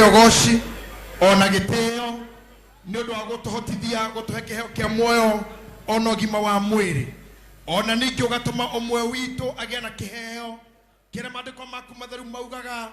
Ũgoci ona gĩtĩo nĩ ũndũ wa gũtũhotithia gũtũhe kĩheo kĩa muoyo ona ũgima wa mwĩrĩ, ona ningĩ ũgatũma ũmwe witũ agĩe na kĩheo kĩrĩa maandĩko maku matheru maugaga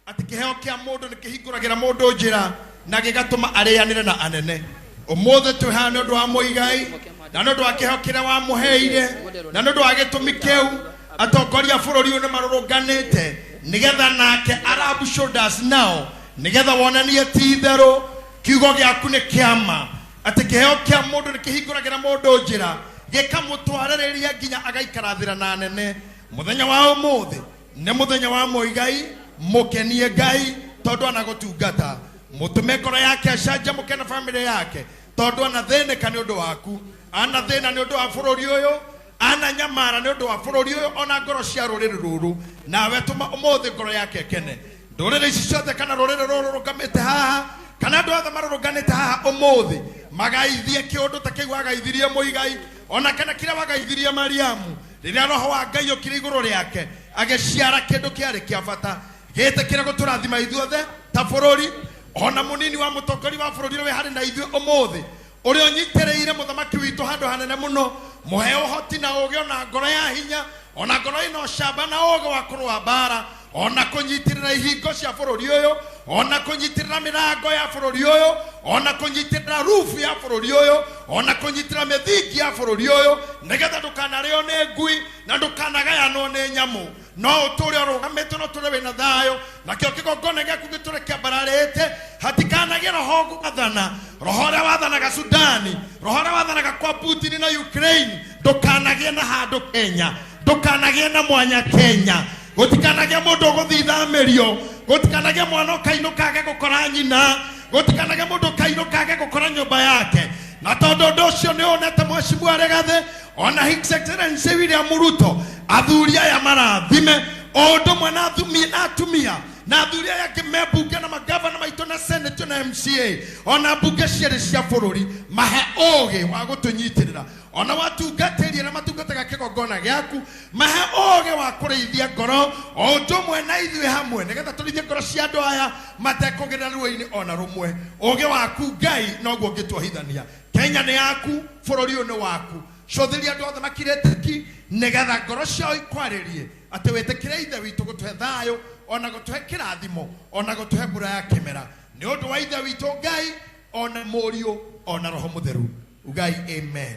atĩ kĩheo kĩa mũndũ nĩ kĩhingũragĩra mũndũ njĩra na gĩgatũma arĩanĩre na anene. Ũmũthĩ twĩ haha nĩ ũndũ wa Mũigai na nĩ ũndũ wa kĩheo kĩrĩa wamũheire, na nĩ ũndũ wa gĩtũmi kĩu atongoria a bũrũri ũyũ nĩ marũrũnganĩte nĩgetha nake arab shoulders nao, nĩgetha wonanie ti itherũ kiugo gĩaku nĩ kĩama, atĩ kĩheo kĩa mũndũ nĩ kĩhingũragĩra mũndũ njĩra gĩkamũtwarĩrĩria nginya agaikarathĩra na anene. Mũthenya wa ũmũthĩ nĩ mũthenya wa Mũigai, mũkenie Ngai tondũ anagũtungata, mũtũme ngoro yake acanjamũke na bamĩrĩ yake tondũ anathĩnĩka nĩ ũndũ waku, anathĩna nĩ ũndũ wa bũrũri ũyũ, ananyamara nĩ ũndũ wa bũrũri ũyũ ona ngoro cia rũrĩrĩ rũrũ. Nawe tũma ũmũthĩ ngoro yake ĩkene. Ndũrĩrĩ ici ciothe kana rũrĩrĩ rũrũ rũrũgamĩte haha kana andũ othe marũrũnganĩte haha ũmũthĩ magaithie kĩũndũ ta kĩu wagaithirie Mũigai ona kana kĩrĩa wagaithirie Mariamu rĩrĩa roho wa Ngai ũkire igũrũ rĩake agĩciara kĩndũ kĩarĩ kĩa bata. Gĩtĩkĩre gũtũrathima ithuothe ta bũrũri, ona mũnini wa mũtongoria wa bũrũri ũrĩa wĩ harĩ na ithuĩ ũmũthĩ, ũrĩa ũnyitĩrĩire mũthamaki witũ handũ hanene mũno, mũhe ũhoti na ũũgĩ ona ngoro ya hinya, ona ngoro ĩna ũcamba na ũũgĩ wa kũrũa mbara, ona kũnyitĩrĩra ihingo cia bũrũri ũyũ, ona kũnyitĩrĩra mĩrango ya bũrũri ũyũ, ona kũnyitĩrĩra rufu ya bũrũri ũyũ, ona kũnyitĩrĩra mĩthingi ya bũrũri ũyũ, nĩgetha ndũkanarĩo nĩ ngui na ndũkanagayanwo nĩ nyamũ, no ũtũre ũrũgamĩte na ũtũre wĩna thayũ, nakĩo kĩgongona gĩaku gĩtũre kĩambararĩte. Hatikanagĩe roho gwathana, roho ũrĩa wathanaga Sudani, roho ũrĩa wathanaga kwa Putin na Ukraine, ndũkanagĩe na handũ Kenya, ndũkanagĩe na mwanya Kenya. Gũtikanagĩe mũndũ ũgũthiĩ ithamĩrio, gũtikanagĩe mwana ũkainũka age gũkora nyina, gũtikanagĩe mũndũ ũkainũka age gũkora nyũmba yake. Na tondũ ũndũ ũcio nĩ wonete Mheshimiwa Rigathĩ ona His Excellency William Ruto, athuri aya marathime o ũndũ ũmwe na na atumia na athuri aya angĩ me mbunge na magavana maitũ na senate na MCA ona mbunge cierĩ cia bũrũri, mahe ũgĩ wa gũtũnyitĩrĩra ona watungatĩri arĩa matungataga kĩgongona gĩaku, mahe ũgĩ wa kũrĩithia ngoro o ũndũ ũmwe na ithuĩ hamwe, nĩgetha tũrĩithie ngoro cia andũ aya matekũgerera ruo-inĩ ona rũmwe. Ũgĩ waku Ngai noguo ũngĩtuohithania. Kenya nĩ yaku, bũrũri ũyũ nĩ waku. Cũthĩria andũ othe makirĩte ki, nĩgetha ngoro ciao ikwarĩrie atĩ wĩtĩkĩre Ithe witũ gũtũhe thayũ ona gũtũhe kĩrathimo ona gũtũhe mbura ya kĩmera, nĩ ũndũ wa Ithe witũ Ngai ona Mũriũ ona Roho Mũtheru. Ugai amen.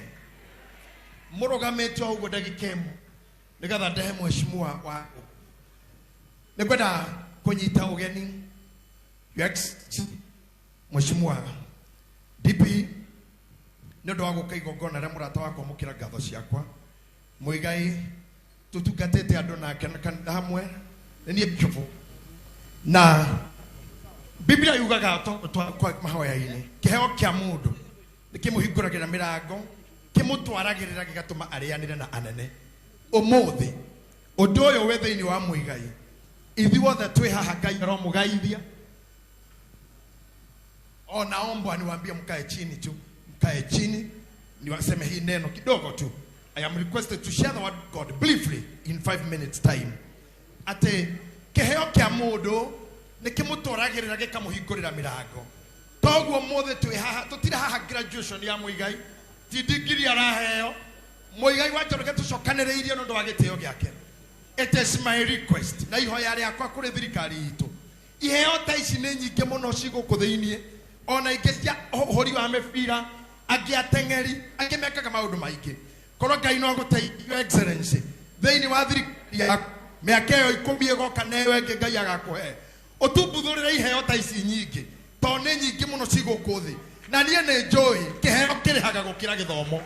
Mũrũgamĩte o ũguo ndagĩka ĩmwe nĩgetha ndehe mheshimiwa wa nĩ ngwenda kũnyita ũgeni Your Excellency Mheshimiwa DP nĩ ũndũ wa gũka igongona rĩa mũrata wakwa. Mũkĩra ngatho ciakwa Mũigai, tũtungatĩte andũ nake na kanitha hamwe, nĩ niĩ bishop, na Biblia yugaga kwa mahoya-inĩ kĩheo kĩa mũndũ nĩ kĩmũhingũragĩra mĩrango, kĩmũtwaragĩrĩra gĩgatũma arĩanĩre na anene. Ũmũthĩ ũndũ ũyũ wĩ thĩinĩ wa Mũigai, ithuothe twĩ haha Ngai aromũgaithia. O naomba niwaambie mkae chini tu, mkae chini niwaseme hii neno kidogo tu. I am requested to share the word of God briefly in 5 minutes time. Atĩ kĩheo kĩa mũndũ nĩ kĩmũtwaragĩrĩra gĩkamũhingũrĩra mĩrango. Toguo mũthĩ twĩ haha, tũtirĩ haha graduation ya Mũigai, ti ndigiri araheo Mũigai wa Njoroge, tũcokanĩrĩirie nĩ ũndũ wa gĩtĩo gĩake. It is my request na ihoya rĩakwa kũrĩ thirikari itũ, iheo ta ici nĩ nyingĩ mũno ci gũkũ thĩiniĩ, ona ingĩ cia ũhũri wa mĩbira, angĩ ateng'eri, angĩ mekaga maũndũ maingĩ. Korwo Ngai no agũteithie, Your Excellency, thĩinĩ wa thirikari yaku mĩaka ĩyo 10 ĩgoka na ĩyo ĩngĩ Ngai agakũhe, ũtumbuthũrĩre iheo ta ici nyingĩ, tondũ nĩ nyingĩ mũno ci gũkũ thĩ. Na niĩ nĩ njũĩ kĩheo kĩrĩhaga gũkĩra gĩthomo,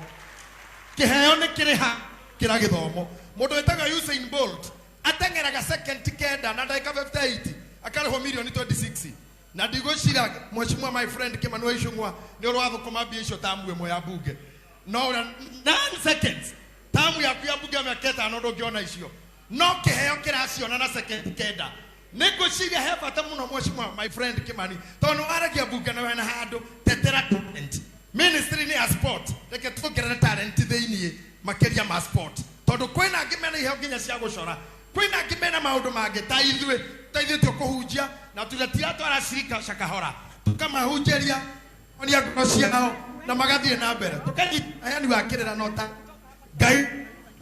kĩheo nĩ kĩrĩha kĩra gĩthomo. Mũndũ wĩtagwo Usain Bolt ateng'eraga second 9 na ndagĩka 58 akarĩhwo mirioni 26, na ndigwĩciria mheshimiwa my friend Kimani wa Ichung'wa nĩ ũrĩ wathũkũma mbia icio tamu ĩmwe ya bunge. No ũrĩa 9 seconds tamu yaku ya bunge ya mĩaka 5 ndũngĩona icio, no kĩheo kĩraciona na second 9. Nĩ ngwĩciria he bata mũno, mheshimiwa my friend Kimani, tondũ nĩ waragia bunge na wena handũ tetera talent ministry nĩ ya sport, reke tuongerere talent thĩiniĩ makĩria ma sport, tondũ kwĩna angĩ mena iheo nginya cia gũcora. Kwĩna angĩ mena maũndũ mangĩ ta ithuĩ tũteithĩtio kũhunjia na tũgatiratwara cirika cakahora tũkamahunjĩria onia ngoro ciao na magathiĩ na mbere tũkanyita heani wa kĩrĩra no ta Ngai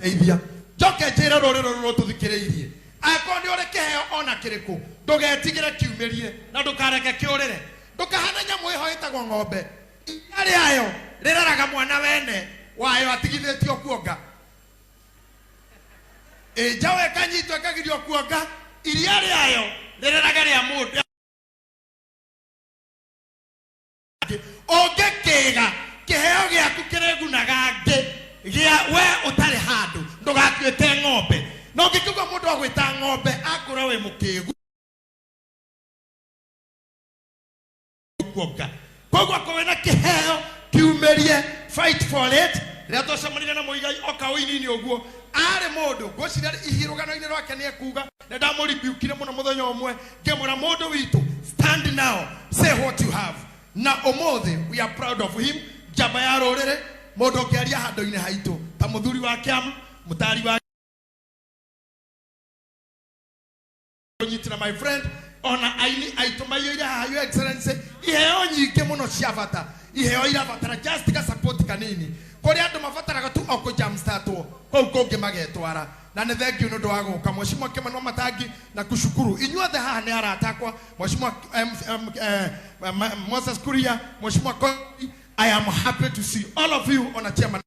teithia. Njoke njĩre rũrĩrĩ rũrũ rũtũthikĩrĩirie, angĩkorwo nĩ ũrĩ kĩheo ona kĩrĩkũ, ndũgetigĩre kiumĩrie na ndũkareke kĩũrĩre. Ndũkahane nyamũ ĩho ĩtagwo ng'ombe, iria rĩayo rĩreraga mwana wene wayo atigithĩtio kuonga. Ĩ njaũ ĩkanyitwo ĩkagirio kuonga, iria rĩayo rĩreraga rĩa mũndũ. Ũngĩkĩga kĩheo gĩaku kĩrĩgunaga angĩ gĩa we ũtarĩ handũ, ndũgatuĩke ng'ombe. Na ũngĩkĩigua mũndũ agwĩta ng'ombe akũra wĩ mũkĩgu kuonga. Koguo akorwo wĩna kĩheo kiumĩrie, fight for it. Rĩrĩa twacemanirie na Mũigai oka ũini-inĩ ũguo, arĩ mũndũ ngwĩciria rũgano-inĩ rwake nĩ ekuga nĩ ndamũribiukire mũno mũthenya ũmwe ngĩmwĩra mũndũ witũ, stand now, say what you have. Na ũmũthĩ we are proud of him, njamba ya rũrĩrĩ, mũndũ ũngĩaria handũ-inĩ haitũ ta mũthuri wa kĩama, mũtari wa kũnyitĩra my friend, ona aini aitũ maiyũire haha, Your Excellency, iheo nyingĩ mũno cia bata, iheo irabatara just ga support kanini kũrĩa andũ mabataraga tu o kũ jumpstartwo kũu kũngĩ magetwara. Na nĩ thank you nĩ ũndũ wa gũka Mheshimiwa Kimani Wamatangi na kushukuru inyuothe haha nĩ arata akwa, Mheshimiwa Moses Kuria, Mheshimiwa Koi, I am happy to see all of you on a chairman.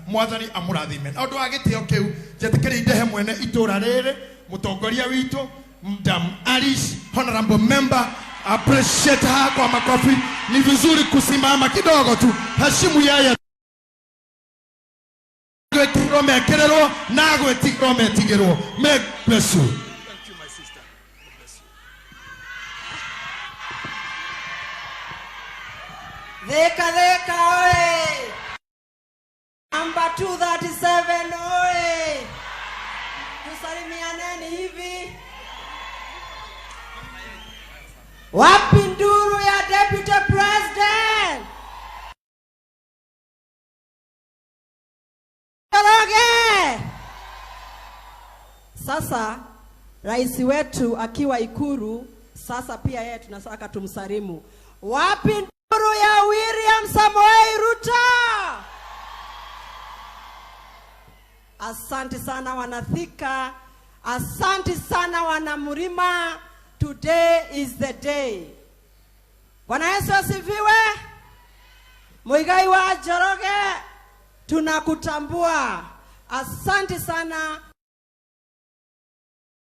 Mwathani amũrathime. Na ũndũ wa gĩtĩo kĩu njetĩkĩria ndehe mwene itũra rĩrĩ, mũtongoria witũ Madam Alice, honorable member, appreciate her kwa makofi. Ni vizuri kusimama kidogo tu, heshimu yeye. Gwĩkĩrwo mekĩrĩrwo na gwĩtigĩrwo metigĩrwo. May God bless you. Thank you, my sister. God bless you. Thika Thika oye! Number 237 oye! Tusalimianeni hivi. Wapi nduru ya Deputy President? Njoroge! Sasa rais wetu akiwa Ikuru, sasa pia yeye tunataka tumsalimu. Wapi nduru ya William Samoei Ruto? Asante sana wanathika, asante sana wanamlima. Today is the day. Bwana Yesu asifiwe. Muigai wa Njoroge, tunakutambua. Asante sana.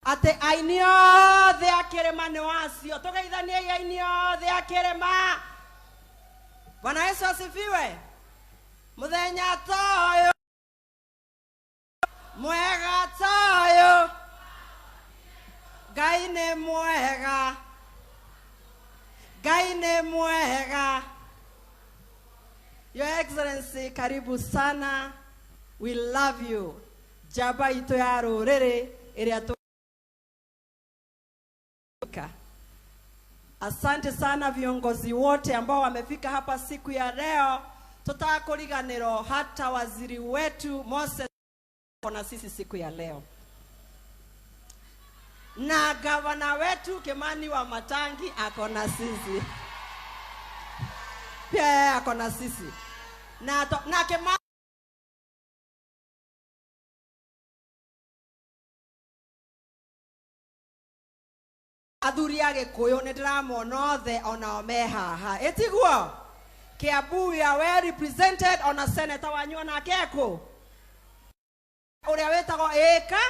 Ate aini othe a kĩrĩma nĩ wacio. Tũgeithaniei aini othe a kĩrĩma. Bwana Yesu asifiwe. Mũthenya ta ũyũ, mwega ta ũyũ, Ngai nĩ mwega, Ngai nĩ mwega. Your Excellency, karibu sana. We love you. Njamba itũ ya rũrĩrĩ ĩrĩa tũ. Asante sana viongozi wote ambao wamefika hapa siku ya leo. Tutakuriganĩrwo hata waziri wetu Moses na sisi siku ya leo, na gavana wetu Kimani Wamatangi ako na sisi pia, yeye ako na sisi na, to, na Kimani athuri a Gĩkũyũ nĩ ndĩramona othe onao me haha, ĩtiguo? Kiambu we are well represented, ona senator wanyu onake ekũ ũrĩa wĩtagwo ĩka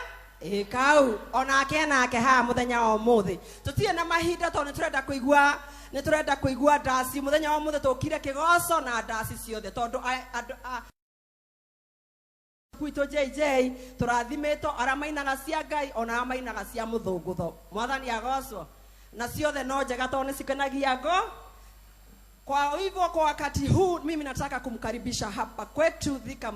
ĩkau onake nake haha mũthenya wa ũmũthĩ. Tũtirĩ na mahinda tondũ nĩ tũrenda kũigua ndaci. Mũthenya wa ũmũthĩ tũkire kĩgoco na ndaci ciothe tondũ andũ gwitũ JJ tũrathimĩtwo arĩa mainaga cia Ngai ona arĩa mainaga cia mũthũngũtho. Mwathani agocwo. Na ciothe no njega tondũ nĩ cikenagia ngo. Kwa hivyo kwa wakati huu mimi nataka kumkaribisha hapa kwetu Thika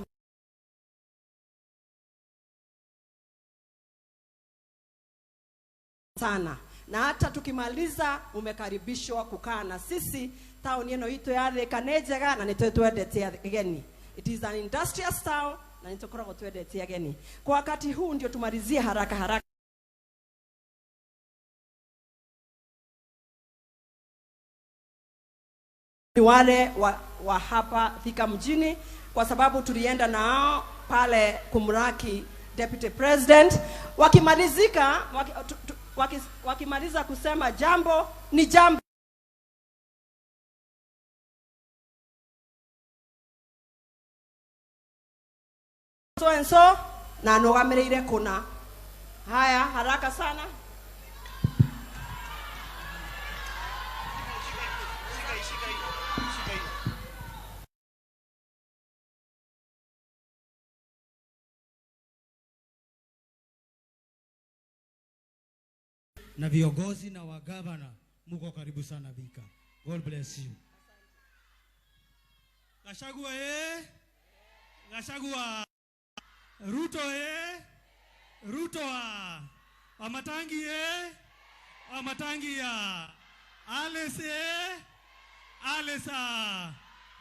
sana, na hata tukimaliza umekaribishwa kukaa na sisi. Tauni ĩno itũ ya Thika nĩ njega na nĩ twendete ageni. It is an industrious town na nĩ tũkoragwo twendete ageni. Kwa wakati huu ndio tumalizie haraka haraka. Ni wale wa hapa Thika mjini, kwa sababu tulienda nao pale kumraki Deputy President. Wakimalizika, wakimaliza kusema jambo ni jambo. So and so na nũgamĩrĩire kuna. Haya, haraka sana. Na viongozi na wagavana, muko karibu sana Thika. God bless you. Gachagua Gachagua. Ruto Ruto Wamatangi Wamatangi ya Alice Alice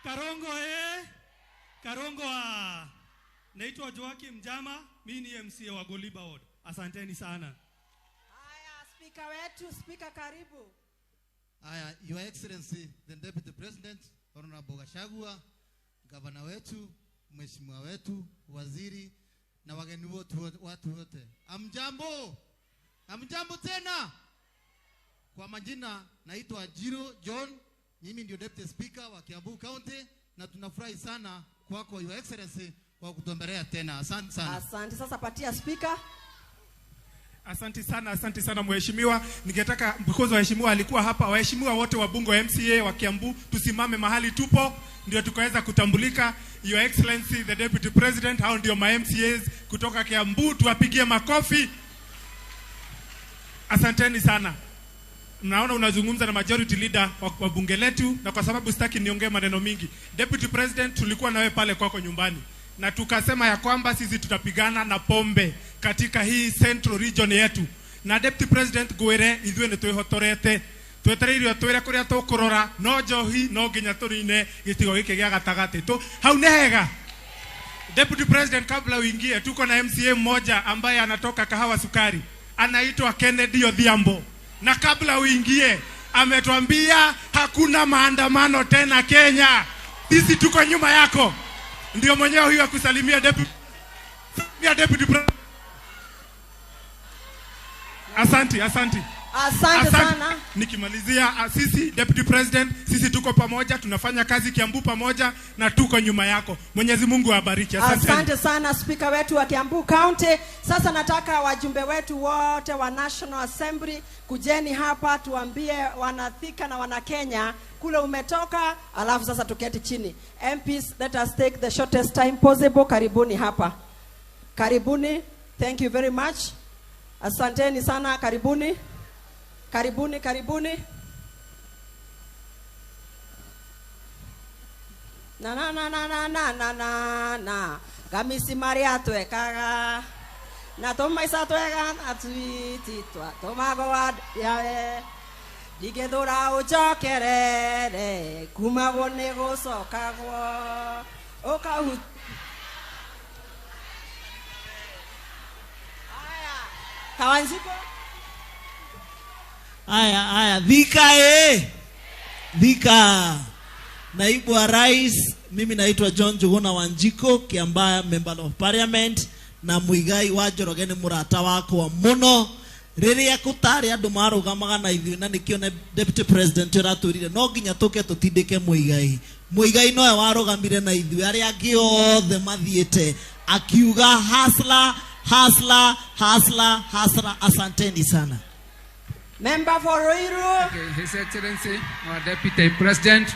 Karongo Karongo. Naitwa Joakim Mjama, mimi ni MCA wa Goliba Ward. Asanteni sana. Haya, speaker wetu, speaker karibu. Haya, Your Excellency the Deputy President Honorable Gachagua, governor wetu, mheshimiwa wetu, waziri na wageni wote, watu wote. Amjambo. Amjambo tena. Kwa majina naitwa Jiro John, mimi ndio Deputy Speaker wa Kiambu County, na tunafurahi sana kwako Your Excellency kwa kutembelea tena. Asante sana. Asante. Sasa patia speaker. Asante sana, asante sana mheshimiwa. Ningetaka because waheshimiwa alikuwa hapa, waheshimiwa wote wa bunge wa MCA wa Kiambu tusimame mahali tupo ndio tukaweza kutambulika. Your Excellency the Deputy President, hao ndio ma MCAs kutoka Kiambu, tuwapigie makofi. Asanteni sana. Naona unazungumza na majority leader wa bunge letu, na kwa sababu sitaki niongee maneno mingi. Deputy President, tulikuwa nawe pale kwako nyumbani na tukasema ya kwamba sisi tutapigana na pombe katika hii Central Region yetu. Na Deputy President gwire ithuĩ nĩ twĩhotorete, twetereire twĩre kũrĩa tũkũrora, no njohi no nginya tũnine gĩcigo gĩkĩ gĩa gatagatĩ tu. Hau nĩ hega. Deputy President, kabla uingie, tuko na MCA mmoja ambaye anatoka Kahawa Sukari, anaitwa Kennedy Odhiambo. Na kabla uingie, ametuambia hakuna maandamano tena Kenya. Sisi tuko nyuma yako. Ndio mwenyewe huyu akusalimia Deputy President. Asante, asante. Asante sana. Nikimalizia, sisi Deputy President, sisi tuko pamoja, tunafanya kazi Kiambu pamoja na tuko nyuma yako. Mwenyezi Mungu awabariki. Asante. Asante sana speaker wetu wa Kiambu County. Sasa nataka wajumbe wetu wote wa National Assembly kujeni hapa tuambie wanathika na wana Kenya kule umetoka, alafu sasa tuketi chini. MPs, let us take the shortest time possible. Karibuni hapa. Karibuni. Thank you very much. Asanteni sana, karibuni. Karibuni, karibuni. Na na na na na na na na na. Gamisi Maria twekaga. Na tomaisa twega na twiti twa tomago wa yawe. Ndigethura ucokerere kumagwo nĩ gũcokagwo. Ũkahu. Haya. Kawanjiko. Aya, aya, Thika Thika. Naibu wa Rais, mimi naitwa John Njuguna Wanjiko, Kiambaa Member of Parliament, na Muigai wa Njoroge nĩ mũrata wakwa mũno. Rĩrĩa gũtarĩ andũ marũgamaga na ithuĩ, na nĩkĩo Deputy President ũratwĩrire no nginya tũke tũtindĩke Muigai. Muigai nowe warũgamire na ithuĩ, arĩa angĩ othe mathiĩte akiuga hasla, hasla, hasla, hasla. Asanteni sana. Member for Ruiru. Okay, His Excellency, our Deputy President,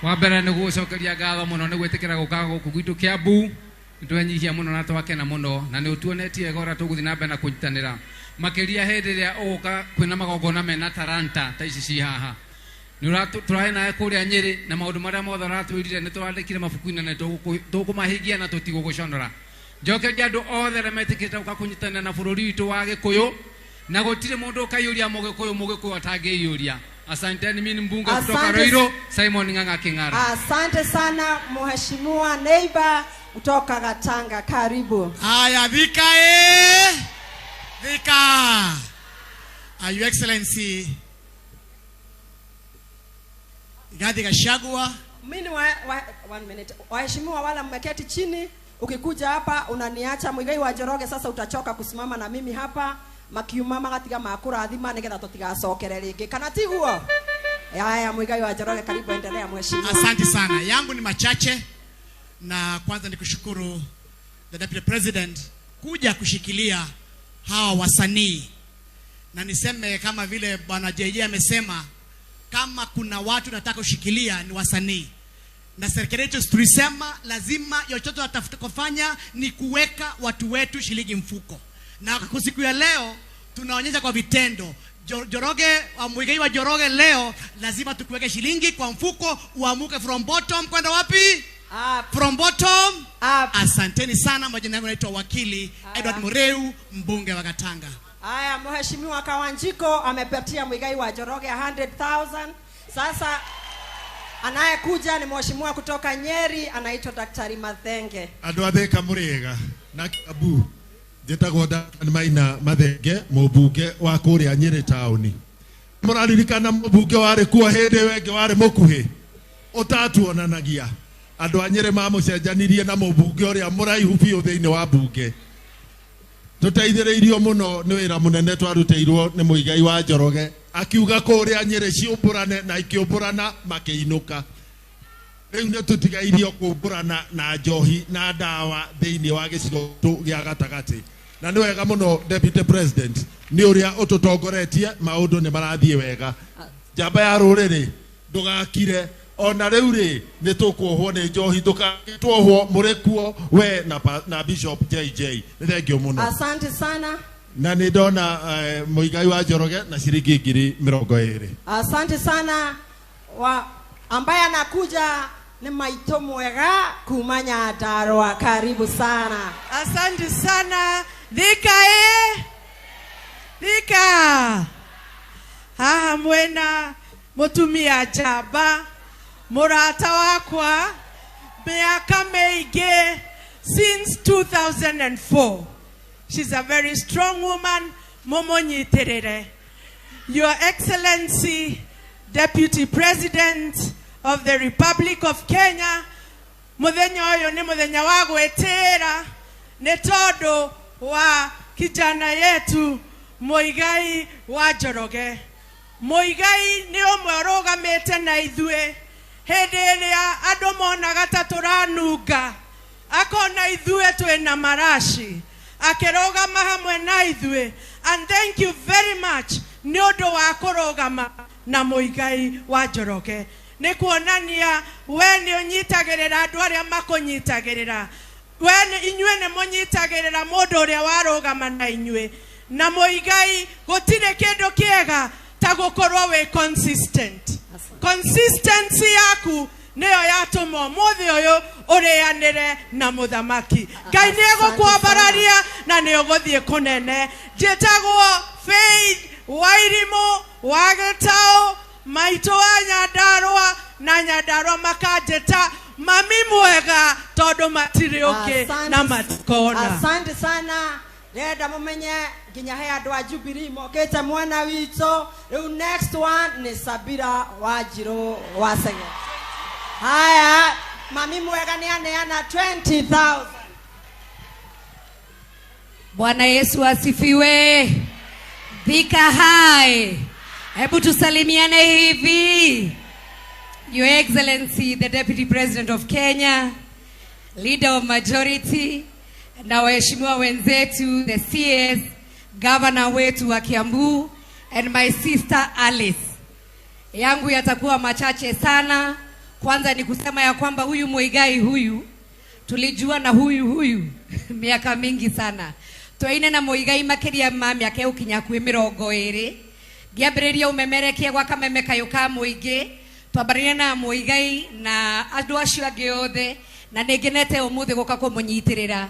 wa mbere nĩ gũcokeria ngatho mũno nĩ gwĩtĩkĩra gũka gũkũ gwitũ Kiambu. Nĩ twenyihia mũno na twakena mũno, na nĩ ũtuonetie wega ũrĩa tũgũthiĩ na mbere na kũnyitanĩra, makĩria hĩndĩ ĩrĩa ũgũka kwĩna magongona mena taranta ta ici ci haha. Nĩ tũrarĩ nawe kũrĩa Nyĩrĩ, na maũndũ marĩa mothe ũratwĩrire nĩ tũrandĩkire mabuku-inĩ na nĩ tũkũmahingia na tũtigũgũconora. Njokeria andũ othe arĩa metĩkĩrĩte gũka kũnyitanĩra na bũrũri witũ wa Gĩkũyũ, na gũtirĩ mũndũ ũkaiyũria Mũgĩkũyũ, Mũgĩkũyũ atangĩiyũria. Asanteni, mimi ni mbunge kutoka Ruiru, Simon Ng'ang'a King'ara. Asante sana mheshimiwa neighbor kutoka Gatanga, karibu. Haya, Thika Thika. Your Excellency, Rigathi Gachagua. Mimi one minute. Waheshimiwa wala mmeketi chini, ukikuja hapa unaniacha Muigai wa Njoroge, sasa utachoka kusimama na mimi hapa makiuma magatiga makurathima nigetha tutigacokere ringi, kana tiguo? Haya, Muigai wa Njoroge, karibu, endelea mheshimiwa. Asante sana. Yangu ni machache, na kwanza nikushukuru the Deputy President kuja kushikilia hawa wasanii, na niseme kama vile Bwana JJ amesema, kama kuna watu nataka kushikilia ni wasanii, na serikali yetu tulisema lazima chochote watafuta kufanya ni kuweka watu wetu shilingi mfuko, na kwa siku ya leo tunaonyesha kwa vitendo. Njoroge, Muigai wa Njoroge, leo lazima tukuweke shilingi kwa mfuko, uamuke from bottom kwenda wapi? Up. From bottom up. Asanteni sana. Majina yangu naitwa Wakili Edward Mureu, mbunge wa Gatanga. Haya, Mheshimiwa Kawanjiko amepatia Muigai wa Njoroge 100,000. Sasa anayekuja ni mheshimiwa kutoka Nyeri, anaitwa Daktari Mathenge. Andũ a Thika mũrĩega na Kiambu, njĩtagwo Daktari Maina Mathenge, mũmbunge wa kũrĩa Nyĩrĩ taũni. Mũraririkana mũmbunge warĩ kuo hĩndĩ ĩyo ĩngĩ warĩ mũkuhĩ ũtatuonanagia? Andũ a Nyĩrĩ mamũcenjanirie na mũmbunge ũrĩa mũraihu biũ thĩinĩ wa mbunge. Tũteithĩrĩirio mũno nĩ wĩra mũnene twarutĩirwo nĩ Muigai wa Njoroge, akiuga kũrĩa Nyĩrĩ ciũmbũrane, na ikĩũmbũrana makĩinũka. Rĩu nĩ tũtigairio kũmbũrana na njohi na ndawa thĩinĩ wa gĩcigo gĩa gatagatĩ, na nĩ wega mũno Deputy President nĩ ũrĩa ũtũtongoretie, maũndũ nĩ marathiĩ wega. Njamba ya rũrĩrĩ, ndũgakire ona rĩu rĩ, nĩ tũkuohwo nĩ njohi, ndũkatuohwo mũrĩ kuo we na Bishop JJ. Nĩ thengio mũno. Asante sana. Na nĩ ndona Muigai wa Njoroge na ciringi 20,000. Asante sana. Wa ambaye anakuja ni Maito Mwega kuma Nyandarua, karibu sana. Asante sana. Thika Thika haha mwena mutumia njamba, murata wakwa miaka mĩingĩ since 2004. She's a very strong woman, mũmũnyitĩrĩre. Your Excellency, Deputy President of the Republic of Kenya, muthenya ũyũ nĩ muthenya wa gwĩtĩĩra nĩ tondũ wa kijana yetu Muigai wa Njoroge. Muigai nĩ ũmwe ũrũgamĩte na ithuĩ hĩndĩ ĩrĩa andũ monaga ta tũranunga, akona ithuĩ twĩna maraci, akĩrũgama hamwe na ithuĩ. And thank you very much nĩ ũndũ wa kũrũgama na Muigai wa Njoroge. Nĩ kuonania we nĩ ũnyitagĩrĩra andũ arĩa makũnyitagĩrĩra, we nĩ inyuĩ nĩ mũnyitagĩrĩra mũndũ ũrĩa warũgama na inyuĩ. Na Muigai gũtirĩ kĩndũ kĩega ta gũkorwo wĩ consistent. Consistency yaku nĩyo yatũma ũmũthĩ ũyũ ũrĩanĩre na mũthamaki. Ngai nĩ egũkwambararia na nĩ ũgũthiĩ kũnene. Njĩtagwo Faith Wairimũ wa Gĩtaũ, maitũ wa Nyandarũa, na Nyandarũa makanjĩta mami mwega tondũ matirĩ ũngĩ na matikona. Asante sana. Ndĩrenda mũmenye nginya he andũ a Jubilee mokĩte mwena witũ. Rĩu next one nĩ Sabira Wanjirũ wa Sege. Haya, mami mwega nĩ aneana 20,000. Bwana Yesu asifiwe. Thika hai. Hebu tusalimiane hivi. Your Excellency, the Deputy President of Kenya, Leader of Majority, na waheshimiwa wenzetu, the CS, Governor wetu wa Kiambu, and my sister Alice. Yangu yatakuwa machache sana. Kwanza ni kusema ya kwamba huyu Muigai huyu tulijua na huyu huyu miaka mingi sana. Twaine na Muigai makiria ma miaka ukinya kwi 20. Ngiambĩrĩria ũmemerekia gwa kameme kayũ ka mũingĩ, twambarĩrie na Muigai na andũ acio angĩ othe, na nĩngenete ũmũthĩ gũka kũmũnyitĩrĩra.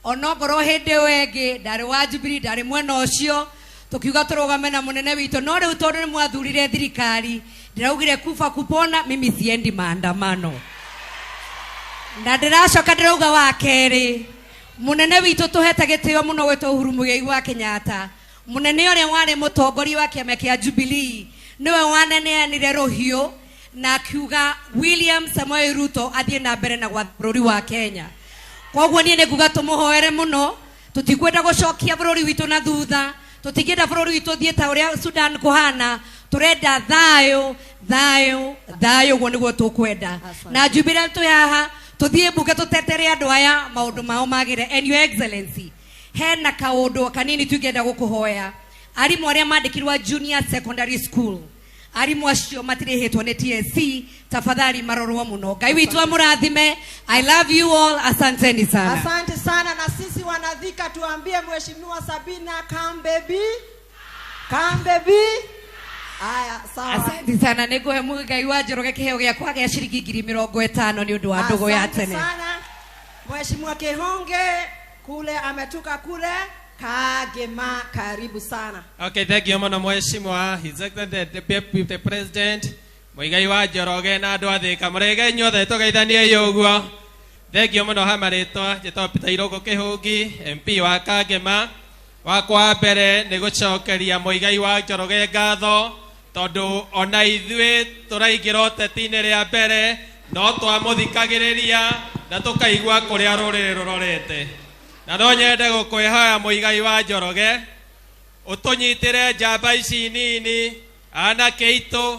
Onongorwo hĩndĩ ĩyo ĩngĩ ndarĩ wa Jubilee, ndarĩ mwena ũcio, tũkiuga tũrũgame na mũnene witũ, no rĩu tondũ nĩ mwathurire thirikari, ndĩraugire kufa kupona, mimi siendi maandamano. Na ndĩracoka ndĩrauga wa kerĩ, mũnene witũ tũhete gĩtĩo mũno gwĩtwo Uhuru Muigai wa Kenyatta, mũnene ũrĩa warĩ mũtongoria wa kĩama kĩa Jubilee, nĩwe waneneanire rũhiũ Na akiuga William Samoei Ruto athiĩ na mbere na gwatha bũrũri wa Kenya. Koguo niĩ nĩ nguga tũmũhoere mũno, tũtikwenda gũcokia bũrũri witũ na thutha, tũtingĩenda bũrũri witũ ũthiĩ ta ũrĩa Sudan kũhana, tũrenda thayũ, thayũ, thayũ, ũguo nĩguo tũkwenda. Na Jubilee twĩ haha, tũthiĩ mbunge tũtetere andũ aya maũndũ mao magĩre. And Your Excellency, hena kaũndũ kanini tũngĩenda gũkũhoya. Arimũ arĩa mandĩkirwo junior secondary school, arimũ acio matirĩhĩtwo nĩ TSC, tafadhali marorwo mũno. Ngai witũ amũrathime. I love you all, asanteni sana. Asante sana. Na sisi wanathika tuambie Mheshimiwa Sabina, come baby, come baby. Aya, sawa. Asante sana. Nĩngũhe Muigai wa Njoroge kĩheo gĩakwa gĩa ciringi 50,000 nĩ ũndũ wa ndũgũ ya Asante tene. sana. Mheshimiwa Kihonge kule ametoka kule Kagema, karibu sana. Okay, thank you muno Mheshimiwa His Excellency the Deputy President Muigai wa Njoroge na andũ a Thika mũrĩge inyuothe tũgeithanie ũguo. Thank you muno ha marĩtwa, njĩtagwo Peter Irũngũ Kĩhũngi, MP wa Kagema. Wakwa wa mbere nĩ gũcokeria Muigai wa Njoroge ngatho tondũ ona ithuĩ tũraingĩra ũteti-inĩ rĩa mbere no twamũthikagĩrĩria na tũkaigua kũrĩa rũrĩrĩ rũrorete. Na no nyende gũkwĩhoya Muigai wa Njoroge ũtũnyitĩre njamba ici nini anake aitũ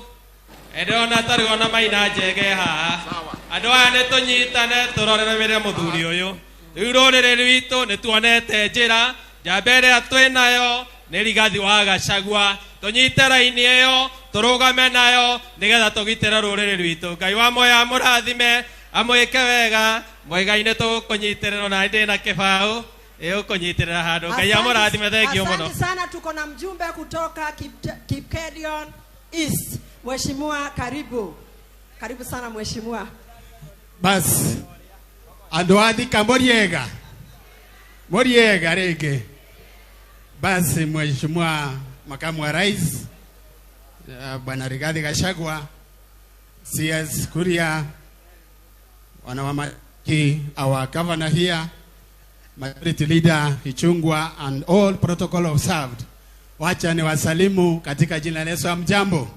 ndĩrona ta rĩu ona Maina Njege haha. Andũ aya nĩ tũnyitane tũrorere mũthuri ũyũ. Rĩu rũrĩrĩ rwitũ nĩ tuonete njĩra, njamba ĩrĩa twĩnayo nĩ Rigathi wa Gachagua. Tũnyite raini ĩyo tũrũgame nayo nĩgetha tũgitĩre rũrĩrĩ rwitũ. Ngai wa muoyo amũrathime, amwĩke wega. Muigai nĩ tũgũkũnyitĩrĩra na ndĩ na kĩbaũ ĩgũkũnyitĩrĩra handũ. Ngai amũrathime, thank you mũno. Asante sana. Tuko na mjumbe kutoka Kipkelion East. Mheshimiwa, karibu. Karibu sana mheshimiwa. Bas, andũ a Thika mũriega, mũriega rĩngĩ. Basi Mheshimiwa Makamu wa Rais, Bwana Rigathi Gachagua, CS Kuria, wanawamaki, our governor here, Majority Leader Ichung'wah, and all protocol observed. Wacha ni wasalimu katika jina la Yesu. Hamjambo?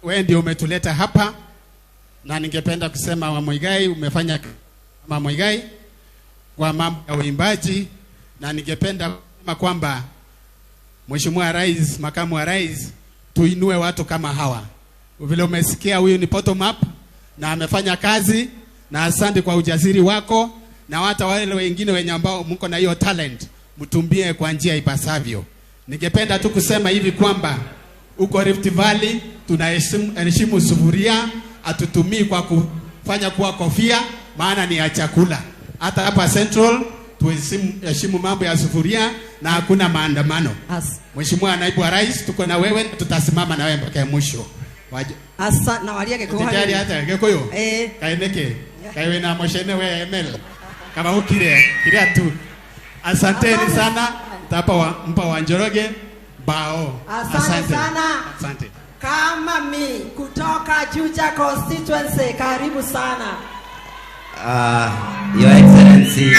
Wewe ndio umetuleta hapa, na ningependa kusema wa Muigai, umefanya kama Muigai kwa mambo ya uimbaji, na ningependa kusema kwamba Mheshimiwa Rais, Makamu wa Rais, tuinue watu kama hawa. Vile umesikia huyu ni bottom up na amefanya kazi, na asante kwa ujasiri wako, na hata wale wengine wenye ambao mko na hiyo talent mtumbie kwa njia ipasavyo. Ningependa tu kusema hivi kwamba huko Rift Valley tunaheshimu sufuria, hatutumii kwa kufanya kuwa kofia, maana ni ya chakula. Hata hapa Central tuheshimu mambo ya sufuria na hakuna maandamano. Mheshimiwa Naibu wa Rais, tuko na wewe, tutasimama na wewe mpaka mwisho. Asa na waria Gĩkũyũ. Tijari hata Gĩkũyũ? Eh. Kaĩ nĩkĩ? Kaĩ wĩna mũcene we ML? Kama ukire, kiria tu. Asanteni sana. Tapa wa, mpa wa Njoroge bao. Asante sana. Asante. Kama mi kutoka Juja constituency, karibu sana. Your Excellency,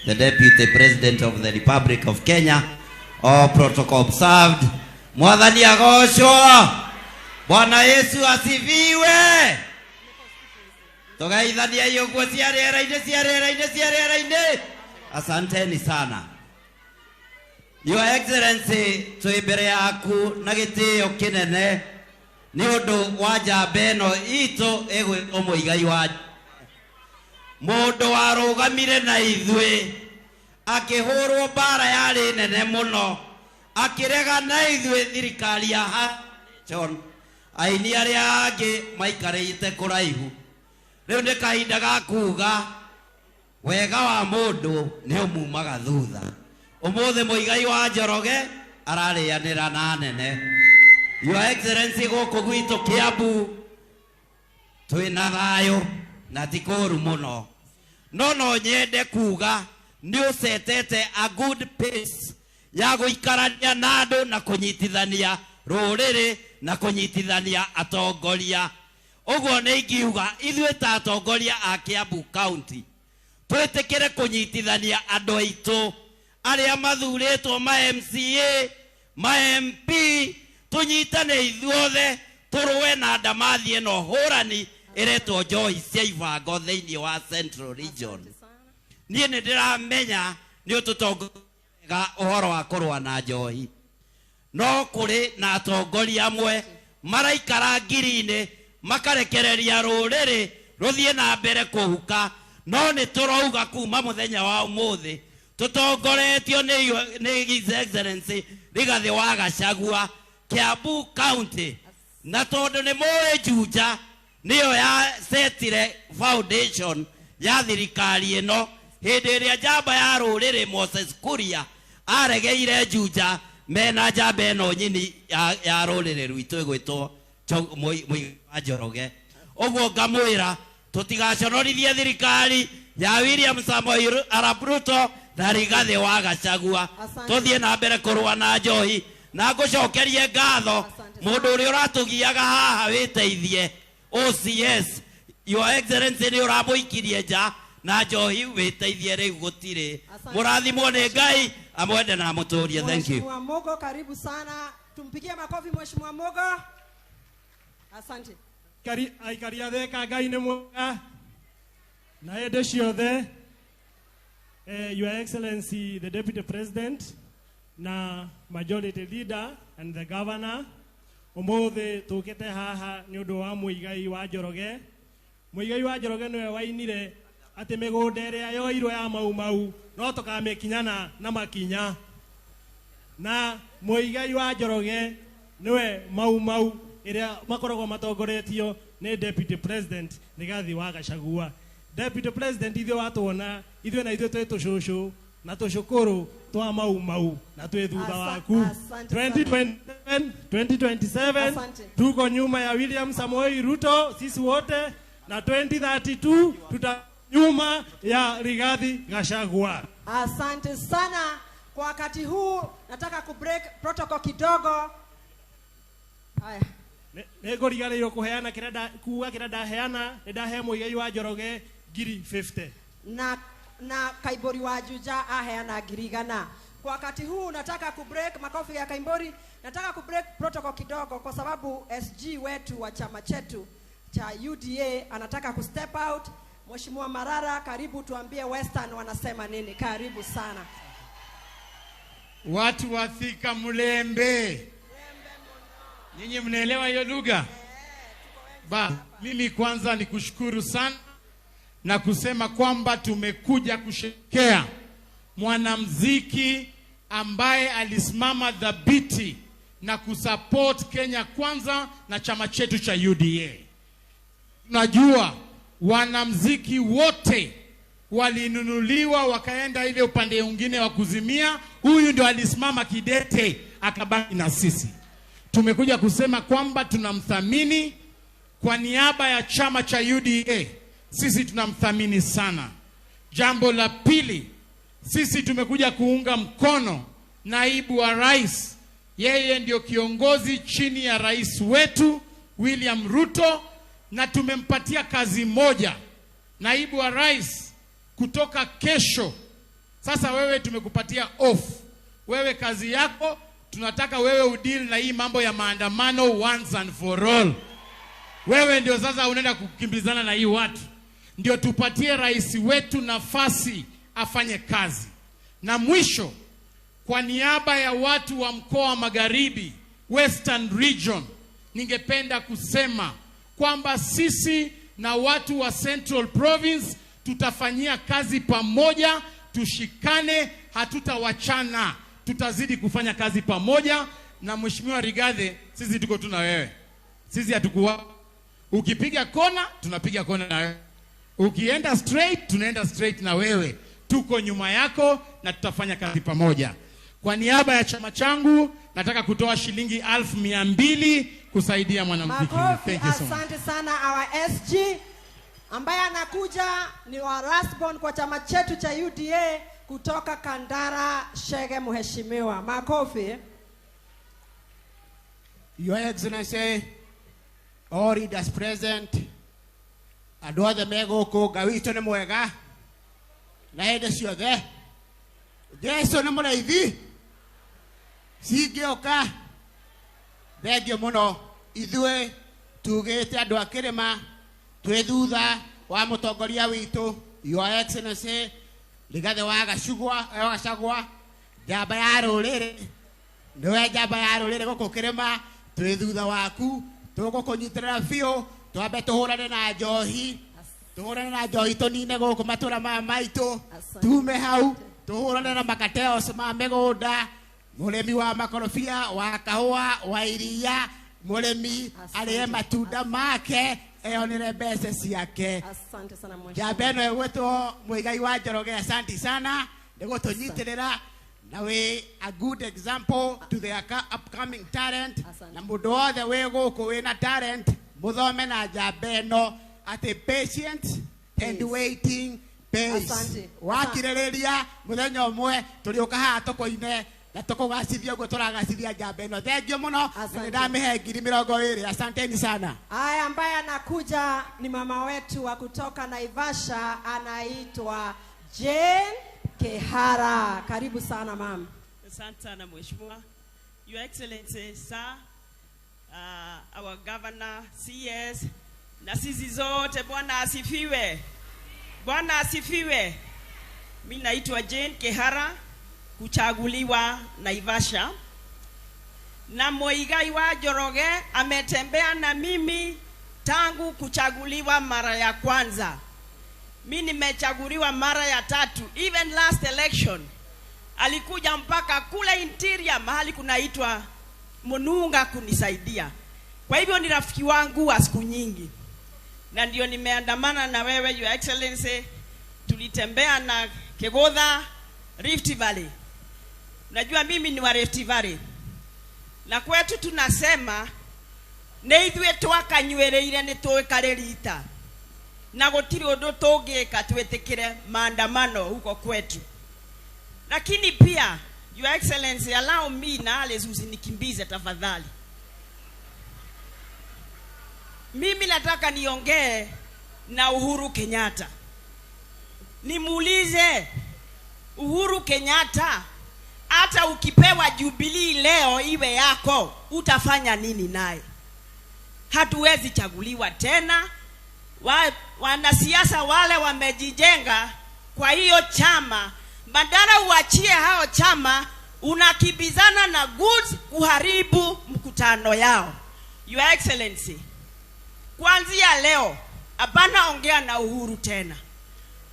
the Deputy President of the Republic of Kenya, all protocol observed. Mwathani agocwo. Bwana Yesu asifiwe. Tugeithania ũguo cia rĩera-inĩ, cia rĩera-inĩ, cia rĩera-inĩ. Asanteni sana. Your Excellency, twĩ mbere yaku na gĩtĩo kĩnene nĩ ũndũ wa njamba ĩno itũ ĩgwĩtwo Muigai wa mũndũ warũgamire na ithuĩ akĩhũrwo mbara yarĩ nene mũno, akĩrega na ithuĩ thirikari ya John. Aini arĩa angĩ maikarĩte kũraihu. Rĩu nĩ kahinda ga kuga wega wa mũndũ nĩ ũmumaga thutha. Ũmũthĩ Muigai wa Njoroge ararĩanĩra na nene. Your Excellency, gũkũ gwitũ Kiambu twĩna thayũ na ti kũũru mũno, no no nyende kuga nĩ ũcetete a good pace ya gũikarania na andũ na kũnyitithania rũrĩrĩ na kũnyitithania atongoria. Ũguo nĩ ingiuga ithuĩ ta atongoria a Kiambu County twĩtĩkĩre kũnyitithania andũ aitũ arĩa mathurĩtwo ma MCA, ma MP, tũnyitane ithuothe Tũrũe na ndamathi ĩno hũrani ĩretwo njohi cia ibango thĩinĩ wa Central Region. Niĩ nĩ ndĩramenya nĩ ũtũtongoria ũhoro wa kũrũa na njohi. No kũrĩ na atongoria amwe maraikara ngiri-inĩ makarekereria rũrĩrĩ rũthiĩ na mbere kũhuka, no nĩ tũrauga kuma mũthenya wa ũmũthĩ tũtongoretio nĩ His Excellency Rigathĩ wa Gachagua Kiambu County, na tondũ nĩ mũĩ Juja nĩyo ya setire foundation ya thirikari ĩno hĩndĩ ĩrĩa njamba ya rũrĩrĩ Moses Kuria aregeire Juja mena njamba ĩno nyini ya rũrĩrĩ rwitũ ĩgwĩtwo Mũigai wa Njoroge. Ũguo ngamwĩra tũtigaconorithie thirikari ya William Samoei Arap Ruto na Rigathĩ wa Gachagua. Tũthiĩ na mbere kũrũa na njohi na ngũcokerie ngatho mũndũ ũrĩa ũratũgiaga haha wĩteithie OCS Your Excellency nĩ ũramũikirie nja na njohi wĩteithie rĩu gũtirĩ. Mũrathimwo nĩ Ngai amwende na amũtũrie. Thank you. Mheshimiwa Mogo, karibu sana, tumpigie makofi Mheshimiwa Mogo. Asante. Aikari a Thika Ngai nĩ mwega na hĩndĩ ciothe. Your Excellency the Deputy President na Majority Leader and the Governor, ũmũthĩ tũkĩte haha nĩ ũndũ wa Mũigai wa Njoroge. Mũigai wa Njoroge nĩwe wainire atĩ mĩgũnda ĩrĩa yoirwo ya Mau Mau no tũkamĩkinyana na makinya, na Mũigai wa Njoroge nĩwe Mau Mau ĩrĩa makoragwo matongoretio nĩ Deputy President Rigathĩ wa Gachagua. Deputy President ithuĩ watuona ithuĩ na ithuĩ twĩ tũcũcũ na tũcũkũrũ twa Mau Mau na twĩ thutha waku. 2027 tuko nyuma ya William Samoei Ruto sisi wote, na 2032 tuta nyuma ya Rigathi Gachagua. Asante sana. Kwa wakati huu nataka ku break protocol kidogo. Haya. Nĩngũriganĩirwo kũheana kĩrĩa kuga kĩrĩa ndaheana, nĩ ndahe Mũigai wa Njoroge ngiri 50 na Kaimbori wa Juja aheana ngiri 100. Kwa wakati huu nataka ku break, makofi ya Kaimbori. Nataka ku break protocol kidogo kwa sababu SG wetu wa chama chetu cha UDA anataka ku step out. Mheshimiwa Marara, karibu tuambie Western wanasema nini. Karibu sana. Watu wa Thika Mulembe. Nyinyi mnaelewa hiyo lugha? Ba, mimi kwanza ni kushukuru sana na kusema kwamba tumekuja kusherehekea mwanamuziki ambaye alisimama dhabiti na kusupport Kenya Kwanza na chama chetu cha UDA. Tunajua wanamuziki wote walinunuliwa wakaenda ile upande mwingine wa kuzimia, huyu ndio alisimama kidete akabaki na sisi. Tumekuja kusema kwamba tunamthamini kwa niaba ya chama cha UDA. Sisi tunamthamini sana. Jambo la pili, sisi tumekuja kuunga mkono naibu wa rais. Yeye ndio kiongozi chini ya rais wetu William Ruto, na tumempatia kazi moja, naibu wa rais, kutoka kesho. Sasa wewe tumekupatia off. Wewe kazi yako tunataka wewe udeal na hii mambo ya maandamano once and for all. Wewe ndio sasa unaenda kukimbizana na hii watu. Ndio tupatie rais wetu nafasi afanye kazi. Na mwisho, kwa niaba ya watu wa mkoa wa Magharibi, Western Region, ningependa kusema kwamba sisi na watu wa Central Province tutafanyia kazi pamoja, tushikane, hatutawachana. Tutazidi kufanya kazi pamoja. Na Mheshimiwa Rigathi, sisi tuko tu na wewe. Sisi hatukuwa. Ukipiga kona, tunapiga kona na wewe. Ukienda straight, tunaenda straight na wewe. Tuko nyuma yako na tutafanya kazi pamoja. Kwa niaba ya chama changu, nataka kutoa shilingi 200,000 kusaidia mwanamuziki. Thank you so much. Asante sana our SG. Ambaye anakuja ni wa Rasbon kwa chama chetu cha UDA kutoka Kandara Shege, mheshimiwa. Makofi. Your Excellency, all leaders present, andũ othe me gũkũ, Ngai witũ nĩ mwega na hĩndĩ ciothe. Jesũ nĩ mũrĩithi, cingĩũka. Thengio mũno. Ithuĩ tugĩte andũ a kĩrĩma twĩ thutha wa mũtongoria witũ Your Excellency Rigathĩ wa Gachagua, njamba ya rũrĩrĩ, nĩwe njamba ya rũrĩrĩ gũkũ kĩrĩma, twĩ thutha waku, tũgũkũnyitĩrĩra biũ, twambe tũhũrane na njohi, tũhũrane na njohi tũnine gũkũ matũra maya maitũ, tume hau tũhũrane na makateos ma mĩgũnda, mũrĩmi wa makorobia, wa kahũa, wa iria, mũrĩmi arĩe matunda make, eonere mbeca ciake. Asante sana mheshimiwa. Njamba ĩno ĩgwĩtwo Muigai wa Njoroge, asante sana nĩ gũtũnyitĩrĩra na wĩ a good example to the upcoming talent, na mũndũ wothe wĩ gũkũ wĩna talent mũthome na njamba ĩno atĩ patient and waiting pays. Asante. Wakirĩrĩria mũthenya ũmwe tũrĩũka haha tũkũine na tũkũgacithia ũguo tũragacithia njamba ĩno. Thengiũ mũno, na nĩ ndamĩhe 20,000. Asanteni sana. Haya, ambaye anakuja ni mama wetu wa kutoka Naivasha, anaitwa Jane Kehara. Karibu sana mama. Asante sana mheshimiwa. Your Excellency sir, our governor, CS, na sisi zote, Bwana asifiwe. Bwana asifiwe. Mimi naitwa Jane Kehara, kuchaguliwa Naivasha. Na Muigai wa Njoroge ametembea na mimi tangu kuchaguliwa mara ya kwanza. Mimi nimechaguliwa mara ya tatu. Even last election alikuja mpaka kule interior mahali kunaitwa Mununga kunisaidia. Kwa hivyo ni rafiki wangu wa siku nyingi. Na ndio nimeandamana na wewe Your Excellency. Tulitembea na Kegodha, Rift Valley. Najua mimi ni wa Rift Valley. Na kwetu tunasema nĩ ithuĩ twakanyuĩrĩire nĩ tũĩkarĩrita. Na gũtirĩ ũndũ tũngĩka twĩtĩkĩre maandamano huko kwetu. Lakini pia Your Excellency, allow me na Alice usinikimbize tafadhali. Mimi nataka niongee na Uhuru Kenyatta. Nimuulize Uhuru Kenyatta, hata ukipewa Jubilee leo iwe yako, utafanya nini naye? Hatuwezi chaguliwa tena. Wanasiasa wale wamejijenga kwa hiyo chama, badala uachie hao chama, unakibizana na goods kuharibu mkutano yao. Your Excellency, kuanzia leo hapana ongea na Uhuru tena.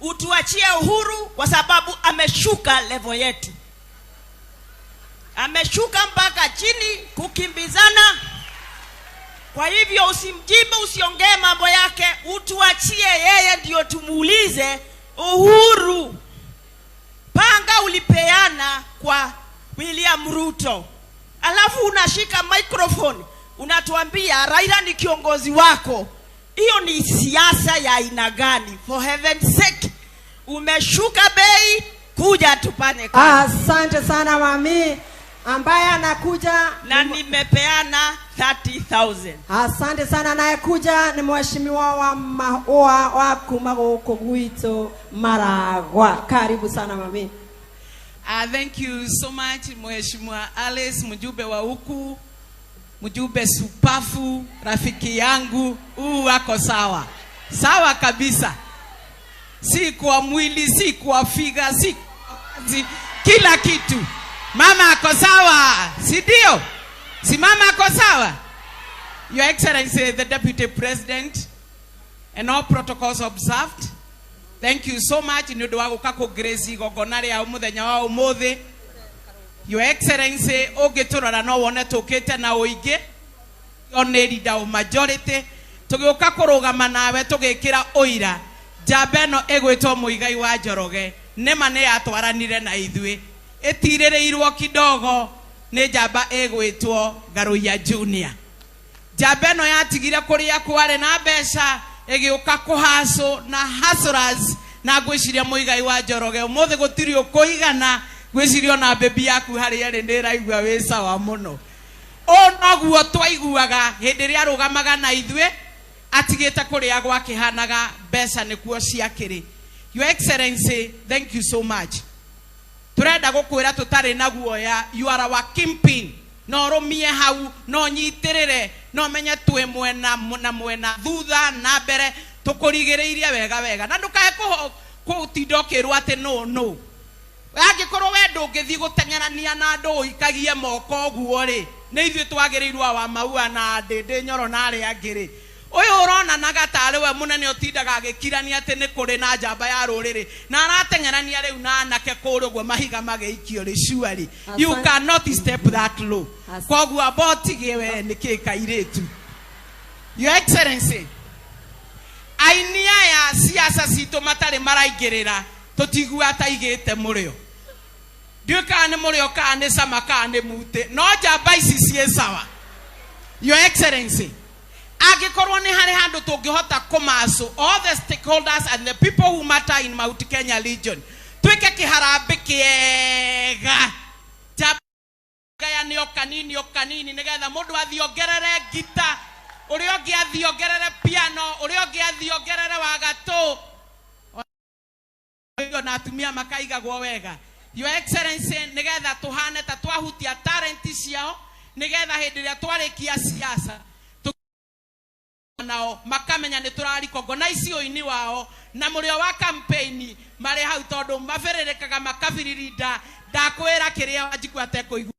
Utuachie Uhuru kwa sababu ameshuka level yetu. Ameshuka mpaka chini kukimbizana. Kwa hivyo usimjibu, usiongee mambo yake, utuachie yeye ndio tumuulize. Uhuru, panga ulipeana kwa William Ruto, alafu unashika microphone unatuambia Raila ni kiongozi wako. Hiyo ni siasa ya aina gani? For heaven's sake, umeshuka bei, kuja tupane kazi. Asante sana mami. Ambaye anakuja na nimepeana 30,000. Asante sana. Anayekuja ni mheshimiwa wa kuma gũkũ gwitũ Maragwa. Karibu sana mami. Thank you so much Mheshimiwa Alice, mjumbe wa huku, mjumbe supafu, rafiki yangu, huu wako sawa. Sawa kabisa. Si kwa mwili, si kwa figa, si kwa kazi, kila kitu. Mama ako sawa, si ndio? Si mama ako sawa? Your Excellency, the Deputy President, and all protocols observed. Thank you so much. Ni ũndũ wa gũka kũ-grace igongona rĩa mũthenya wa ũmũthĩ. Your Excellency, ũngĩtũrora no wone tũkĩte na ũingĩ, one leader of majority, tũgĩũka kũrũgama nawe tũgĩkĩra ũira. Njamba ĩno ĩgwĩtwo Muigai wa Njoroge, nĩma nĩ yatwaranire na ithuĩ, ĩtirĩrĩirwo kidogo nĩ njamba ĩgwĩtwo Ngaruiya Junior. Njamba ĩno yatigire kũrĩa kwarĩ na mbeca, ĩgĩũka kũhacũ na hustlers, na ngwĩciria Muigai wa Njoroge ũmũthĩ gũtirĩ ũkũigana, ngwĩciria ona baby yaku harĩa ĩrĩ nĩ ĩraigua wĩ sawa mũno. Ũũ noguo twaiguaga hĩndĩ ĩrĩa arũgamaga na ithuĩ, atigĩte kũrĩa gwakĩhanaga mbeca nĩkuo ciakĩrĩ. Your Excellency, thank you so much. Turenda gũkwĩra tũtarĩ na guoya, you are our kingpin. No ũrũmie hau, no ũnyitĩrĩre No menye twĩ mwena na mwena thutha na mbere tũkũrigĩrĩirie wega wega na ndũkae kũtinda ũkĩrwo atĩ no no angĩkorwo we ndũngĩthiĩ gũteng'erania na andũ ũikagie moko ũguo rĩ nĩ ithuĩ twagĩrĩirwo wa maua na ndĩndĩ nyoro na arĩa angĩ rĩ ũyũ ũronanaga tarĩ we mũnene ũtindaga agĩkirania atĩ nĩ kũrĩ na njamba ya rũrĩrĩ na arateng'erania rĩu na anake kũrĩa ũguo mahiga magĩikio rĩ surely you cannot step that low koguo amba ũtige we nĩkĩ kairĩtu. Your Excellency, aini aya siasa citũ matarĩ maraingĩrĩra tũtigua taigĩte mũrĩo ndiũĩ kana nĩ mũrĩo kana nĩ cama kana nĩ mutĩ no njamba ici ciĩ sawa. Your Excellency, angĩkorwo nĩ harĩ handũ tũngĩhota kũmacu all the stakeholders and the people who matter in Mount Kenya region twĩke kĩharambĩ kĩega gayanio kanini o kanini nĩgetha mũndũ athiĩ ongerere ngita ũrĩa ũngĩ athiĩ ongerere piano ũrĩa ũngĩ athiĩ ongerere wagatũ na atumia makaigagwo wega. Your Excellency, nĩgetha tũhane ta twahutia talent ciao nĩgetha hĩndĩ ĩrĩa twarĩkia siasa nao makamenya nĩ tũraricognize ũini wao na mũrĩo wa campaign marĩ hau tondũ mabĩrĩrĩkaga makabiririnda ndakwĩra kĩrĩa Wanjikũ atekũigua.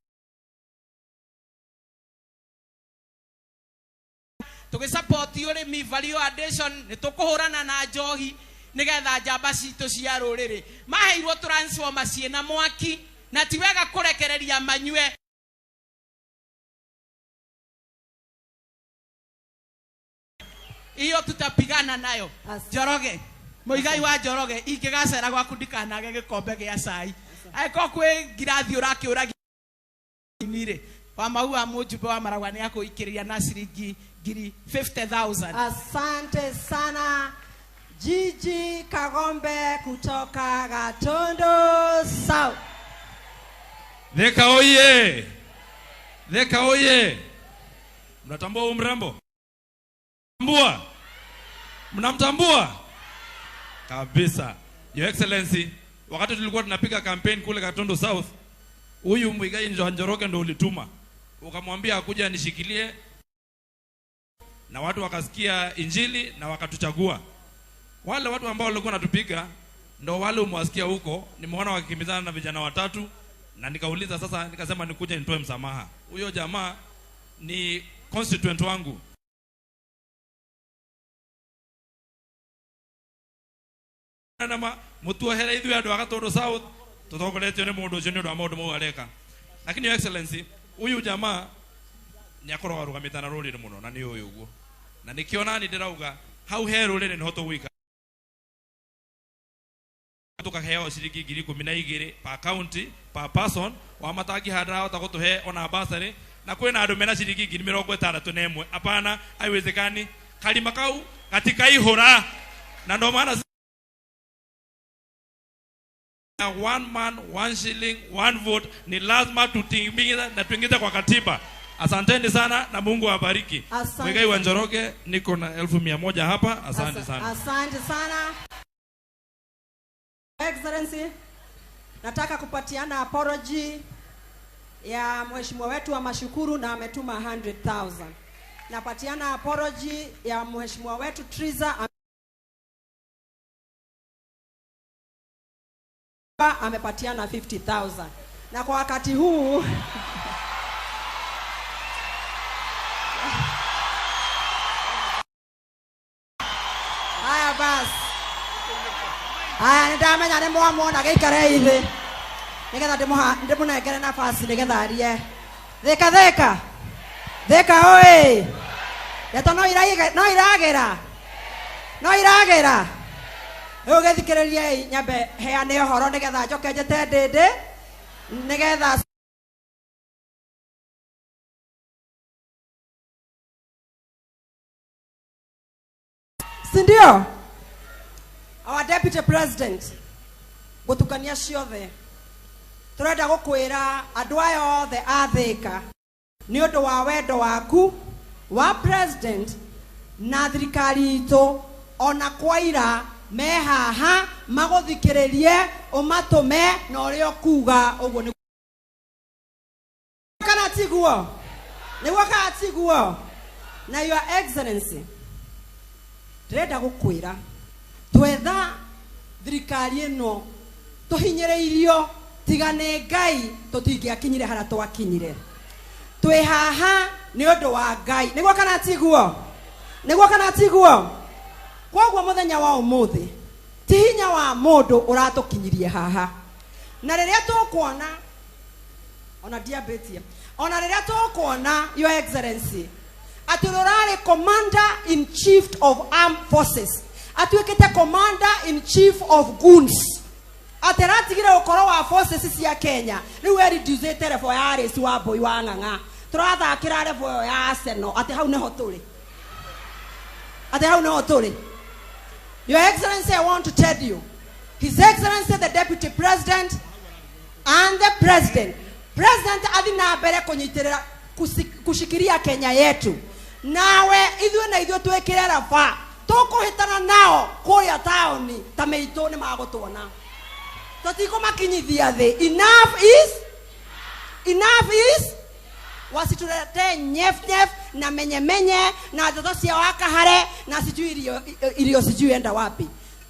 Tũgĩsupport ũrĩmi value addition nĩ tũkũhũrana na njohi nĩgetha njamba citũ cia rũrĩrĩ maheirwo transformer ciĩna mwaki na ti wega kũrekereria manyue. Iyo tutapigana nayo. Njoroge Muigai wa Njoroge ingĩgacera gwaku ndikanage gĩkombe gĩa cai angĩkorwo kwĩ ngirathi ũrakĩũragia rĩ wa maua mũjumbe wa Maragwa nĩ akũikĩrĩria na ciringi ngiri 50,000. Asante sana Gigi Kagombe kutoka Gatundu South. Thika oye! Thika oye! Mnatambua huyu mrembo? Mnamtambua? Mnamtambua? Kabisa. Your Excellency, wakati tulikuwa tunapiga campaign kule Gatundu South, huyu Muigai Njoroge ndo ulituma. Ukamwambia akuja anishikilie na watu wakasikia injili na wakatuchagua. Wale watu ambao walikuwa wanatupiga ndo wale umewasikia huko, nimeona wakikimbizana na vijana watatu na nikauliza sasa, nikasema nikuje nitoe msamaha. Huyo jamaa ni constituent wangu. Nama mutuohere ithuĩ andũ a Gatundu South tũtongoretio nĩ mũndũ ũcio nĩ ũndũ wa maũndũ mau areka. Lakini Your Excellency, huyu jamaa nĩ akoragwo arũgamĩte na rũrĩrĩ mũno na nĩ ũĩ ũguo. Na nĩkĩo nani ndĩrauga hau he rũrĩrĩ nĩho tũgũikara. Tukaheo ciringi 12,000 per county per person wa matangĩhanda hota gũtũhe ona bursary na kwĩna andũ mena ciringi 61,000. Hapana, haiwezekani. Karima kau gatikaihũra na ndo maana one man one shilling one vote ni lazima tutimize na tuingize kwa katiba. Asanteni sana na Mungu awabariki. Muigai wa Njoroge, niko na 1,100 hapa. Asante sana. Asante sana. Excellency, nataka kupatiana apology ya mheshimiwa wetu wa Mashukuru na ametuma 100,000. Napatiana apology ya mheshimiwa wetu Triza amepatiana 50,000. Na kwa wakati huu haya basi. Haya nĩndamenya nĩ mwamwona gĩikare thĩ nĩgetha ndĩmũnengere nafasi nĩgetha arie. Thika thika. Thika oi. Ndeto no iragĩra. No iragĩra. Rĩu gĩthikĩrĩriei nyambe heane ũhoro nĩgetha njoke njĩte ndĩndĩ nĩgetha si ndio? Our Deputy President gutukania ciothe turenda gukwira andu aya othe a Thika ni undu wa wendo waku wa president na thirikari itu ona kwaira me haha maguthikiririe umatume na uria ukuga uguo ni kana tiguo niguo kana tiguo. Na Your Excellency, ndĩrenda gũkwĩra twetha thirikari ĩno tũhinyĩrĩirio tiga nĩ Ngai tũtingĩakinyire harĩa twakinyire. Twĩ haha nĩ ũndũ wa Ngai, nĩguo kana tiguo? Nĩguo kana tiguo? Koguo mũthenya wa ũmũthĩ ti hinya wa mũndũ ũratũkinyirie haha. Na rĩrĩa tũkuona, ona ndiambĩtie, ona rĩrĩa tũkuona Your Excellency atĩ ũrarĩ commander in chief of armed forces, atuĩkĩte commander in chief of goons, atĩ aratigire ũkoro wa forces cia Kenya, rĩu ereducĩte level ya Alice wa Mbui wa Ng'ang'a, tũrathakĩra level ĩyo ya Arsenal, atĩ hau nĩho tũrĩ, atĩ hau nĩho tũrĩ. Your Excellency, I want to tell you, His Excellency the Deputy President and the President, President athi na mbere kũnyitĩrĩra kushikiria Kenya yetu, nawe ithuĩ na ithuĩ twĩkĩre raba tũkũhĩtana nao kũrĩa taũni ta mĩitũ nĩ magũtuona, tũtikũmakinyithia thĩ. Enough is enough is wasituletee nyef nyef na menye menye na ndeto cia wakahare na sijui irio sijui enda wapi.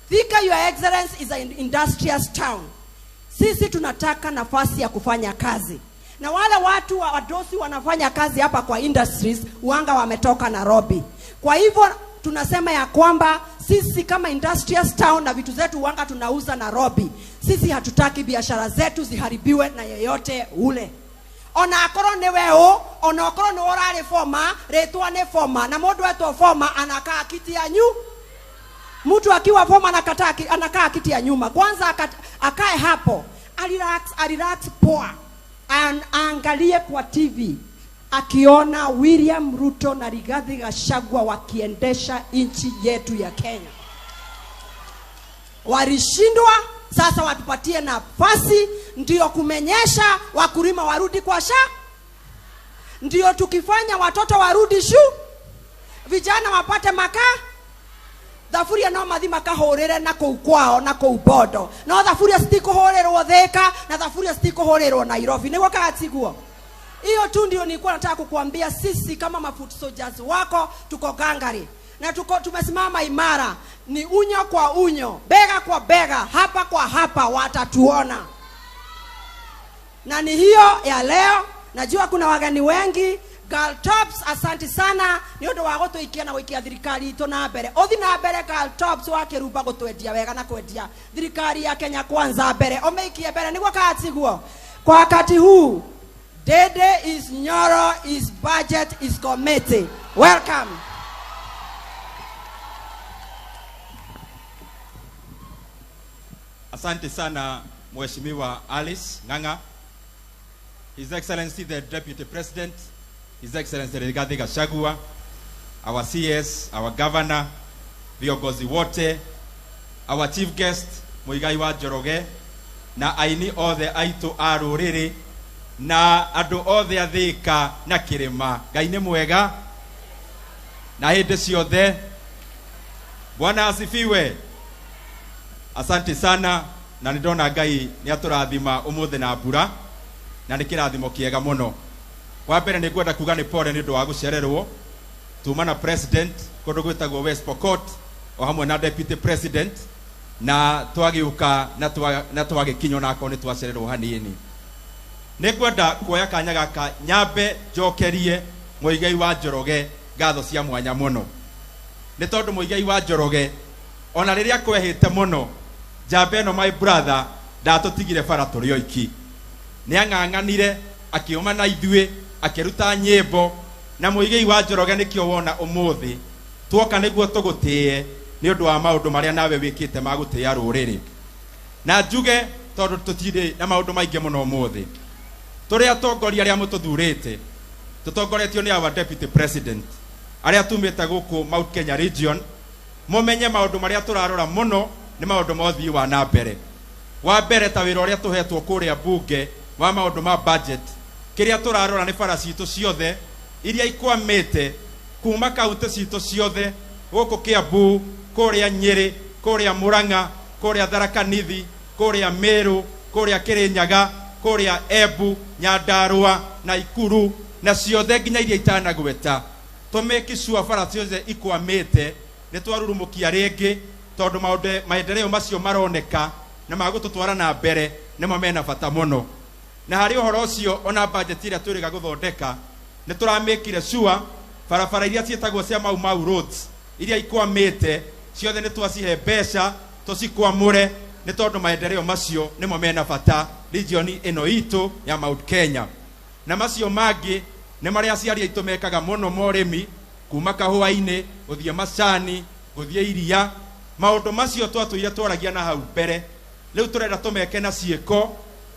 Thika, Your Excellency, is an industrious town. Sisi tunataka nafasi ya kufanya kazi, na wale watu wa wadosi wanafanya kazi hapa kwa industries wanga wametoka Nairobi. Kwa hivyo tunasema ya kwamba sisi kama industrious town na vitu zetu wanga tunauza Nairobi, sisi hatutaki biashara zetu ziharibiwe na yeyote ule. Ona akorwo nĩ we ũ, ona akorwo nĩ ũrarĩ former, rĩtwa nĩ former, na mũndũ etwo former anakaa kiti ya nyu. Mtu akiwa former anakaa kiti ya nyuma. Kwanza akae hapo, arelax poa, aangalie kwa TV akiona William Ruto na Rigathi Gachagua wakiendesha nchi yetu ya Kenya. Walishindwa, sasa watupatie nafasi ndio kumenyesha wakulima warudi kwa sha, ndio tukifanya watoto warudi shu, vijana wapate makaa. Thaburia no mathi makahũrĩre na kũu kwao na kũu Bondo, no thaburia citikũhũrĩrwo Thika na thaburia citikũhũrĩrwo Nairobi, nĩguo kana tiguo? Hiyo tu ndio nilikuwa nataka kukuambia. Sisi kama mafoot soldiers wako tuko gangari na tumesimama imara, ni unyo kwa unyo, bega kwa bega, hapa kwa hapa, watatuona. Na ni hiyo ya leo. Najua kuna wageni wengi. Girl Tops, asante sana ni undu wa gutuikia na guikia thirikari itu na mbere. Uthi na mbere Girl Tops wa Kiruba gutwendia wega na kwendia thirikari ya Kenya Kwanza mbere, umeikie mbere, niguo kana tiguo? Kwa wakati huu Dede is Nyoro is budget is committee. Welcome. Asante sana Mheshimiwa Alice Ng'ang'a. His Excellency the Deputy President, His Excellency Rigathi Gachagua, our CS, our Governor, viongozi wote, our chief guest Muigai wa Njoroge, na aini othe aitu a rũrĩrĩ na andũ othe a Thika na kĩrĩma. Ngai nĩ mwega na hĩndĩ ciothe. Bwana asifiwe. Asante sana, na nĩ ndona Ngai nĩ atũrathima ũmũthĩ na mbura, na nĩ kĩrathimo kĩega mũno. Wa mbere nĩ ngwenda kuga nĩ pole nĩ ũndũ wa gũcererwo. Tuma na president kũndũ gwĩtagwo West Pokot o hamwe na deputy president, na twagĩũka na twagĩkinywo na akorwo nĩ twacererwo hanini. Nĩ ngwenda kuoya kanya gaka nyambe njokerie Muigai wa Njoroge ngatho cia mwanya mũno, nĩ tondũ Muigai wa Njoroge ona rĩrĩa kwehĩte mũno, njamba ĩno my brother ndatũtigire bara tũrĩ oiki. Nĩ ang'ang'anire akĩũma na ithuĩ, akĩruta nyĩmbo, na Muigai wa Njoroge nĩkĩo wona ũmũthĩ tuoka nĩguo tũgũtĩe nĩ ũndũ wa maũndũ marĩa nawe wĩkĩte ma gũtĩĩa rũrĩrĩ. Na njuge tondũ tũtirĩ na maũndũ maingĩ mũno ũmũthĩ, tũrĩ atongoria arĩa mũtũthurĩte, tũtongoretio nĩ our deputy president arĩa tumĩte gũkũ Mount Kenya region, mũmenye maũndũ marĩa tũrarora mũno nĩ maũndũ ma ũthii wa na mbere. Wa mbere ta wĩra ũrĩa tũhetwo kũrĩa bunge wa maũndũ ma budget, kĩrĩa tũrarora nĩ bara citũ ciothe iria ikwamĩte kuma kaunti citũ ciothe gũkũ Kiambu, kũrĩa Nyĩrĩ, kũrĩa Murang'a, kũrĩa Tharaka Nithi, kũrĩa Meru, kũrĩa Kirinyaga, kũrĩa Embu, Nyandarua na Ikuru, na ciothe nginya iria itanagweta. Tũ make sure bara ciothe ikwamĩte nĩ twarurumũkia rĩngĩ, tondũ maũndũ maendeleo macio maroneka na magũtũtwara na mbere nĩmo mena bata mũno. Na harĩ ũhoro ũcio, ona budget ĩrĩa twĩrĩga gũthondeka, nĩ tũramĩkire sure barabara iria ciĩtagwo cia Mau Mau roads iria ikwamĩte ciothe nĩ twacihe mbeca tũcikwamũre, nĩ tondũ maendeleo macio nĩmo mena bata region ĩno itũ ya Mount Kenya. Na macio mangĩ nĩ marĩa aciari aitũ mekaga mũno morĩmi, kuma kahũa-inĩ gũthiĩ macani, gũthiĩ iria, maũndũ macio twatũire twaragia na hau mbere, rĩu tũrenda tũmeke na ciĩko,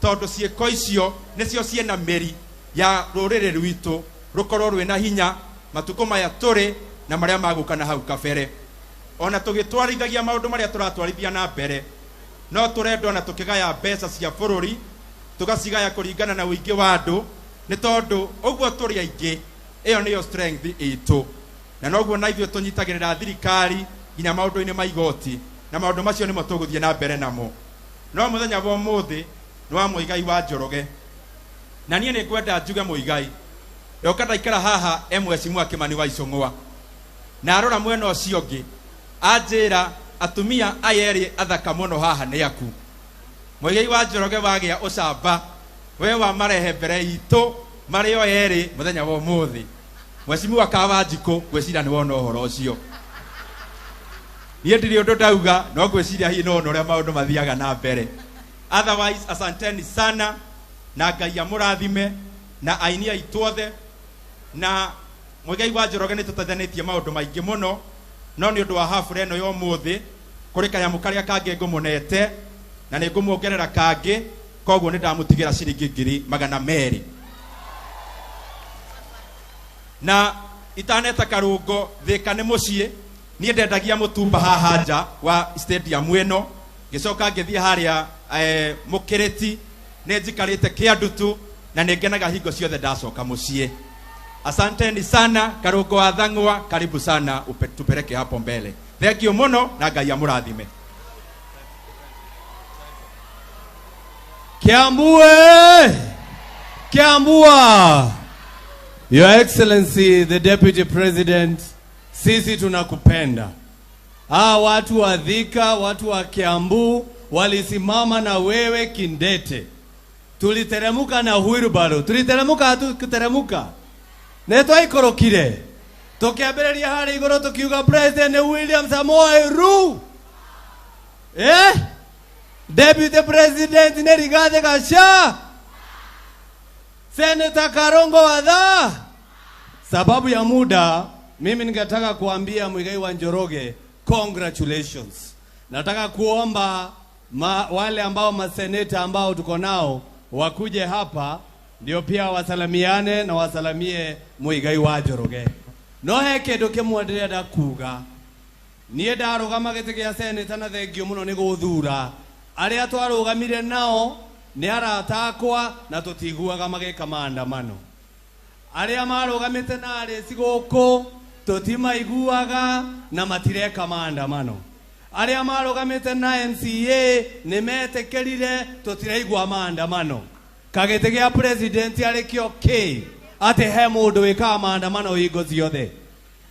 tondũ ciĩko icio nĩcio ciĩna mĩri ya rũrĩrĩ rwitũ rũkorwo rwĩna hinya matukũ maya tũrĩ na marĩa magũka na hau kabere. Ona tũgĩtwarithagia maũndũ marĩa tũratwarithia na mbere, no tũrendwo na tũkĩgaya mbeca cia bũrũri, tũgacigaya kũringana na ũingĩ wa andũ, nĩ tondũ ũguo tũrĩ aingĩ, ĩyo nĩyo strength itũ. Na noguo na ithuĩ tũnyitagĩrĩra thirikari nginya maũndũ-inĩ ma igoti, na maũndũ macio nĩmo tũgũthiĩ na mbere namo. No mũthenya wa ũmũthĩ nĩ wa Mũigai wa Njoroge, na niĩ nĩ ngwenda njuge Mũigai ndoka ndaikara haha e Mheshimiwa Kimani wa Ichung'wa, na arora mwena ũcio ũngĩ anjĩra atumia aya erĩ athaka mũno haha nĩ aku. Mũigai wa Njoroge wagĩa ũcamba we wa marehe mbere itũ marĩ o erĩ mũthenya wa ũmũthĩ. Mheshimiwa Kawanjikũ, ngwĩciria nĩ wona ũhoro ũcio. Niĩ ndirĩ ũndũ ndauga, no ngwĩciria hihi no wona ũrĩa maũndũ mathiaga na mbere. Otherwise, asanteni sana na Ngai amũrathime na aini aitũ othe. Na Mũigai wa Njoroge nĩ tũteithanĩtie maũndũ maingĩ mũno, no nĩ ũndũ wa hafura ĩno ya ũmũthĩ kũrĩ kanyamũ karĩa kangĩ ngũmũnete na nĩ ngũmuongerera kangĩ, koguo nĩ ndamũtigĩra ciringi 200,000. Na itaneta karũngo Thĩka nĩ mũciĩ, niĩ ndendagia mũtumba haha nja wa stadium ĩno, ngĩcoka ngĩthiĩ harĩa Mũkĩrĩti, nĩ njikarĩte Kĩandutu na nĩ ngenaga hingo ciothe ndacoka mũciĩ. Asanteni sana. Karũngo wa Thang'wa, karibu sana, tupeleke hapo mbele. Thank you mũno na Ngai amũrathime. Kiambu! Kiambua! Your Excellency the Deputy President, sisi tunakupenda. Watu wa Thika, watu wa Kiambu walisimama na wewe kindete. Tuliteremuka na wheelbarrow, tuliteremuka hatukuteremuka. Nĩ twaikorokire. Tũkĩambĩrĩria harĩa igũrũ tũkiuga President William Samoei Ruto. Deputy President nĩ Rigathi Gachagua. Senator Karongo Wadha. Sababu ya muda, mimi ningetaka kuambia Muigai wa Njoroge, congratulations. Nataka kuomba wale ambao maseneta ambao tuko nao wakuje hapa ndio pia wasalamiane na wasalamie Muigai wa Njoroge. No he kindu kimwe ndirenda kuga. Niĩ ndarũgama gĩtĩ gĩa seneta na thengio mũno nĩ gũthura. Arĩa twarũgamire nao nĩ arata akwa na tũtiguaga magĩka maandamano. Arĩa marũgamĩte na arĩci gũkũ tũtimaiguaga na matireka maandamano. Arĩa marũgamĩte na MCA nĩ metĩkĩrire tũtiraigua maandamano. Kagĩtĩ gĩa president arĩ kĩo kĩ atĩ he mũndũ wĩkaga maandamano hingo ciothe.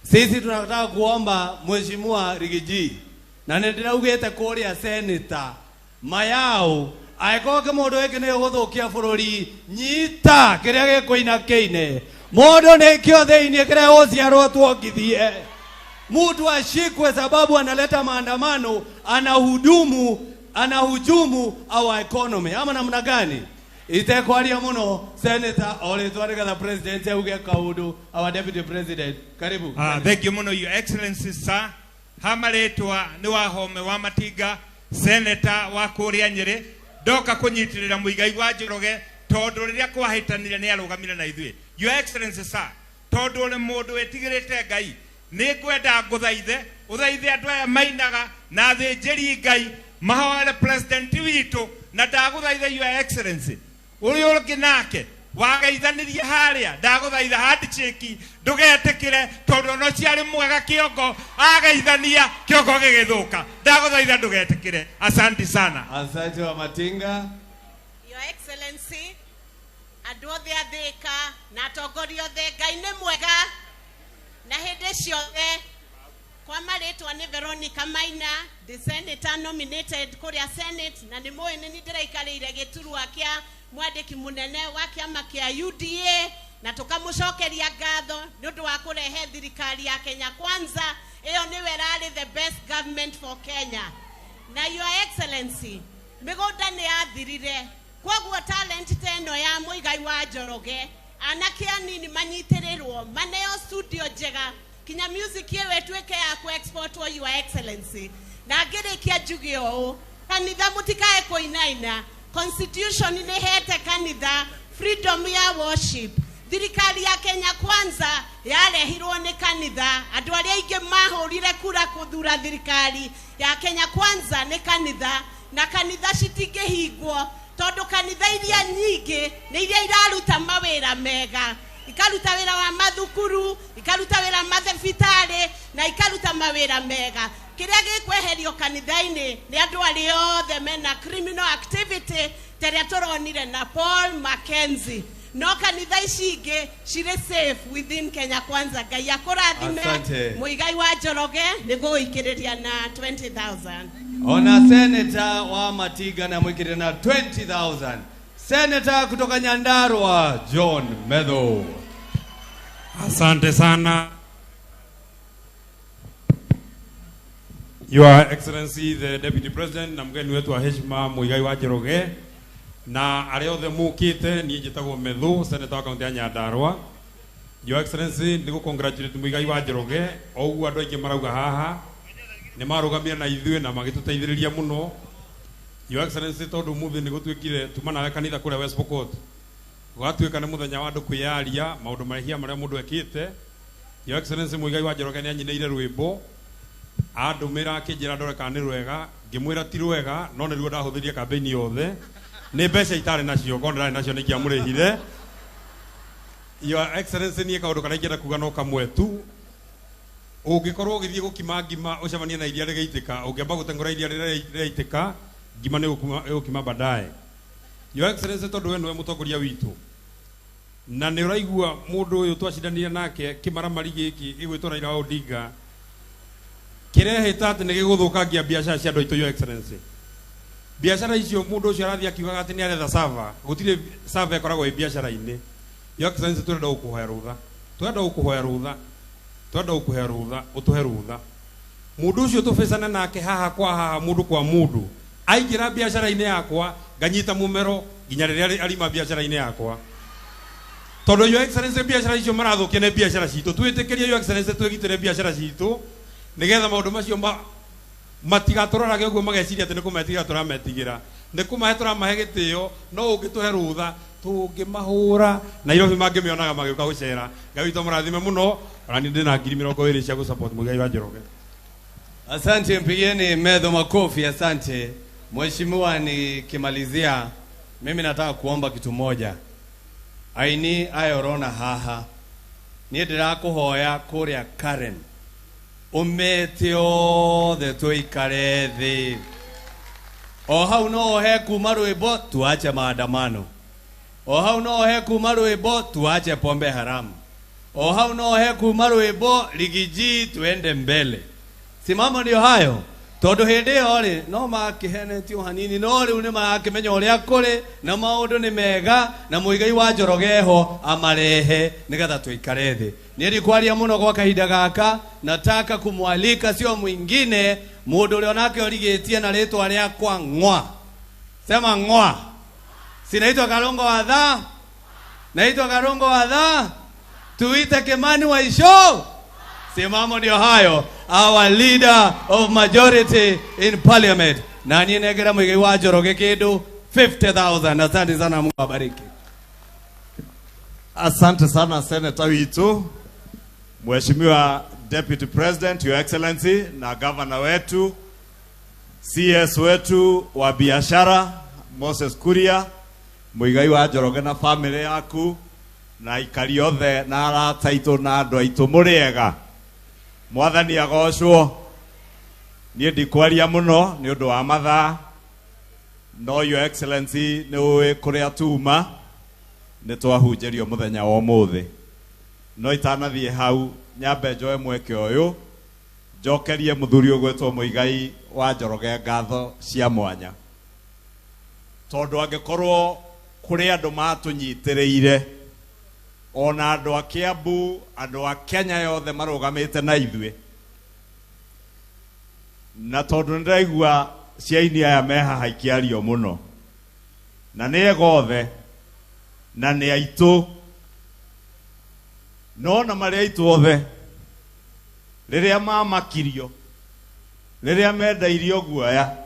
Sisi tunataka kuomba Mheshimiwa Rigiji, na nĩ ndĩraugĩte kũrĩa senator Mayao, angĩkorwo kĩmũndũ gĩkĩ nĩ gĩgũthũkia bũrũri, nyita kĩrĩa gĩkũina kĩine. Mũndũ nĩ kĩo thĩinĩ kĩrĩa gũciarwo tuongithie. Mtu ashikwe sababu analeta maandamano, anahujumu our economy. Ama namna gani? Itekwaria muno Senator oretwa nĩgetha president auge kaundu, our deputy president. Karibu. Thank you muno, Your Excellency sir. Hamaretwa ni Wahome wa Matinga, senator wa kuria Nyeri, ndoka kunyitirira Muigai wa Njoroge tondu riria kwahitanire ni arugamire na ithuĩ. Your Excellency sir, tondu uri mundu witigirite Ngai, ni ngwenda nguthaithe uthaithe andu aya mainaga na athinjiri Ngai mahoere president witu, na ndaguthaitha Your Excellency uri ũngĩ nake wageithanirie haria, ndaguthaitha handshake ndugetikire tondu ono ciarĩ mwega kĩongo ageithania kĩongo gĩgĩthũka, ndaguthaitha ndugetikire. Asante sana. Asante wa Matinga. Your Excellency, andũ othe a Thika na atongoria othe, Ngai nĩ mwega Na hĩndĩ ciothe kwa marĩtwa nĩ Veronica Maina, the senator nominated kũrĩa Senate, na nĩ mũĩ nĩ niĩ ndĩraikarĩire gĩturwa kĩa mwandĩki mũnene wa kĩama kĩa UDA, na tũkamũcokeria ngatho nĩ ũndũ wa kũrehe thirikari ya Kenya Kwanza. Ĩyo nĩwe ĩrarĩ the best government for Kenya. Na Your Excellency, mĩgũnda nĩ yathirire, koguo talent ta ĩno ya Muigai wa Njoroge, anake anini manyitĩrĩrwo maneo studio njega kinya music ĩyo ĩtuĩke ya ku-exportwo, Your Excellency. Na ngĩrĩkia njuge ũũ, kanitha mũtikae kũinaina. Constitution nĩ hete kanitha freedom ya worship. Thirikari ya Kenya Kwanza yarehirwo nĩ kanitha. Andũ arĩa aingĩ mahũrire kura kũthura thirikari ya Kenya Kwanza nĩ kanitha, na kanitha citingĩhingwo tondũ kanitha iria nyingĩ nĩ iria iraruta mawĩra mega, ikaruta wĩra wa mathukuru, ikaruta wĩra mathibitarĩ, na ikaruta mawĩra mega. Kĩrĩa gĩkweherio kanitha-inĩ nĩ andũ arĩa othe mena criminal activity ta ĩrĩa tũronire na Paul Mackenzie. No kanitha ici ingĩ cirĩ safe within Kenya Kwanza. Ngai akũrathime. Asante. Muigai wa Njoroge nĩ ngũgũikĩrĩria na 20,000. Ona seneta wa Matiga na mwikire na 20,000. Seneta kutoka Nyandarua John Methu. Asante sana. Your Excellency the Deputy President na mgeni wetu wa heshima Muigai wa Njoroge na arĩa othe mukite, niĩ njĩtagwo Methu, seneta wa kaunti ya Nyandarua. Your Excellency, nĩ gũ-congratulate Muigai wa Njoroge o ũguo andũ aingĩ marauga haha nĩ marũgamire na ithuĩ na magĩtũteithĩrĩria mũno. Your Excellency, tondũ ũmũthĩ nĩ gũtuĩkire tuma nawe kanitha kũrĩa West Pokot, gũgatuĩka nĩ mũthenya wa andũ kwĩyaria maũndũ marĩa marĩa mũndũ ekĩte. Your Excellency, Muigai wa Njoroge nĩ anyinĩire rwĩmbo andũmĩra akĩnjĩra ndore kana nĩ rwega, ngĩmwĩra ti rwega no nĩruo ndahũthĩria campaign yothe. Nĩ mbeca itarĩ nacio, korwo ndĩrarĩ nacio nĩ ingĩamũrĩhire. Your Excellency, niĩ kaũndũ karĩa ingĩenda kuga no kamwe tu. Ũngĩkorwo ũgĩthiĩ gũkima ngima ũcemanie na iria rĩgĩitĩka, ũngĩamba gũteng'ũra iria rĩrĩa rĩraitĩka, ngima nĩ ĩgũkima baadaye. Your Excellency, tondũ we nĩwe mũtongoria witũ na nĩ ũraigua mũndũ ũyũ twacindanire nake kĩmaramari gĩkĩ gĩgwĩtwo Raila Odinga kĩrehĩta atĩ nĩ gĩgũthũkangia biacara cia andũ aitũ. Your Excellency, biacara icio mũndũ ũcio arathiĩ akiugaga atĩ nĩ aretha server, gũtirĩ server ĩkoragwo ĩ biacara-inĩ. Your Excellency, tũrenda gũkũhoya rũtha, tũrenda gũkũhoya rũtha, tũrenda gũkũhoya rũtha, ũtũhe rũtha. Mũndũ ũcio tũbĩcane nake haha kwa haha, mũndũ kwa mũndũ, aingĩra biacara-inĩ yakwa nganyita mũmero nginya rĩrĩa arima biacara-inĩ yakwa. Tondũ Your Excellency, biacara icio marathũkia nĩ biacara citũ. Twĩtĩkĩrie, Your Excellency, twĩgitĩre biacara citũ nĩgetha maũndũ macio matigatũrorage ũguo mageciria atĩ nĩ kũmetigĩra tũrametigĩra, nĩ kũmahe tũramahe gĩtĩo. No ũngĩtũhe rũtha tũngĩmahũra Nairobi mangĩmĩonaga magĩũka gũcera. Ngai witũ amũrathime mũno. Ona niĩ ndĩna 20,000 cia gũsupport Muigai wa Njoroge. Asante, mpigieni Methu makofi. Asante Mheshimiwa. Nikimalizia, mimi nataka kuomba kitu moja. Aini aya ũrona haha, niĩ ndĩrakũhoya kũrĩa Karen ũmete othe tũikare thĩ o hau no he kuma rwĩmbo tuache maandamano, o hau no he kuma rwĩmbo tuache pombe haramu, o hau no he kuma rwĩmbo rigiji tuende mbele. Simamo ndio hayo, tondũ hĩndĩ ĩyo rĩ no makĩhenetio hanini, no rĩu nĩ marakĩmenya ũrĩa kũrĩ na maũndũ nĩ mega na Muigai wa Njoroge ho amarehe nĩgetha tũikare thĩ. Niĩ ndikwaria mũno gwa kahinda gaka, nataka kumwalika sio mwingine mũndũ ũrĩa onake ũrigĩtie na rĩtwa rĩakwa ng'wa. Sema ng'wa. Sinaitwa Karongo wa dha, naitwa Karongo wa dha, tuite Kimani wa Isho. Simamo ndio hayo, our leader of majority in parliament. Na niĩ nengera Muigai wa Njoroge kĩndũ 50,000. Asante sana, Mungu abariki. Asante sana Senator witu, Mheshimiwa Deputy President, Your Excellency, na governor wetu, CS wetu wa biashara Moses Kuria, Muigai wa Njoroge na family yaku na aikari othe na arata aitũ na andũ aitũ, mũrĩega. Mwathani agocwo. Niĩ ndikwaria mũno nĩ ũndũ wa mathaa, no Your Excellency nĩ ũĩ kũrĩa tuma nĩ twahunjĩrio mũthenya wa ũmũthĩ. No itanathiĩ hau Nyambe njoe mweke ũyũ njokerie mũthuri ũgwĩtwo Muigai wa Njoroge ngatho cia mwanya, tondũ angĩkorwo kũrĩ andũ matũnyitĩrĩire, ona andũ a Kiambu, andũ a Kenya yothe marũgamĩte na ithuĩ, na tondũ nĩndĩraigua ciaini aya me haha ikĩario mũno, na nĩ ega othe na nĩ aitũ, no na marĩ aitũ othe, rĩrĩa mamakirio, rĩrĩa mendairio guoya,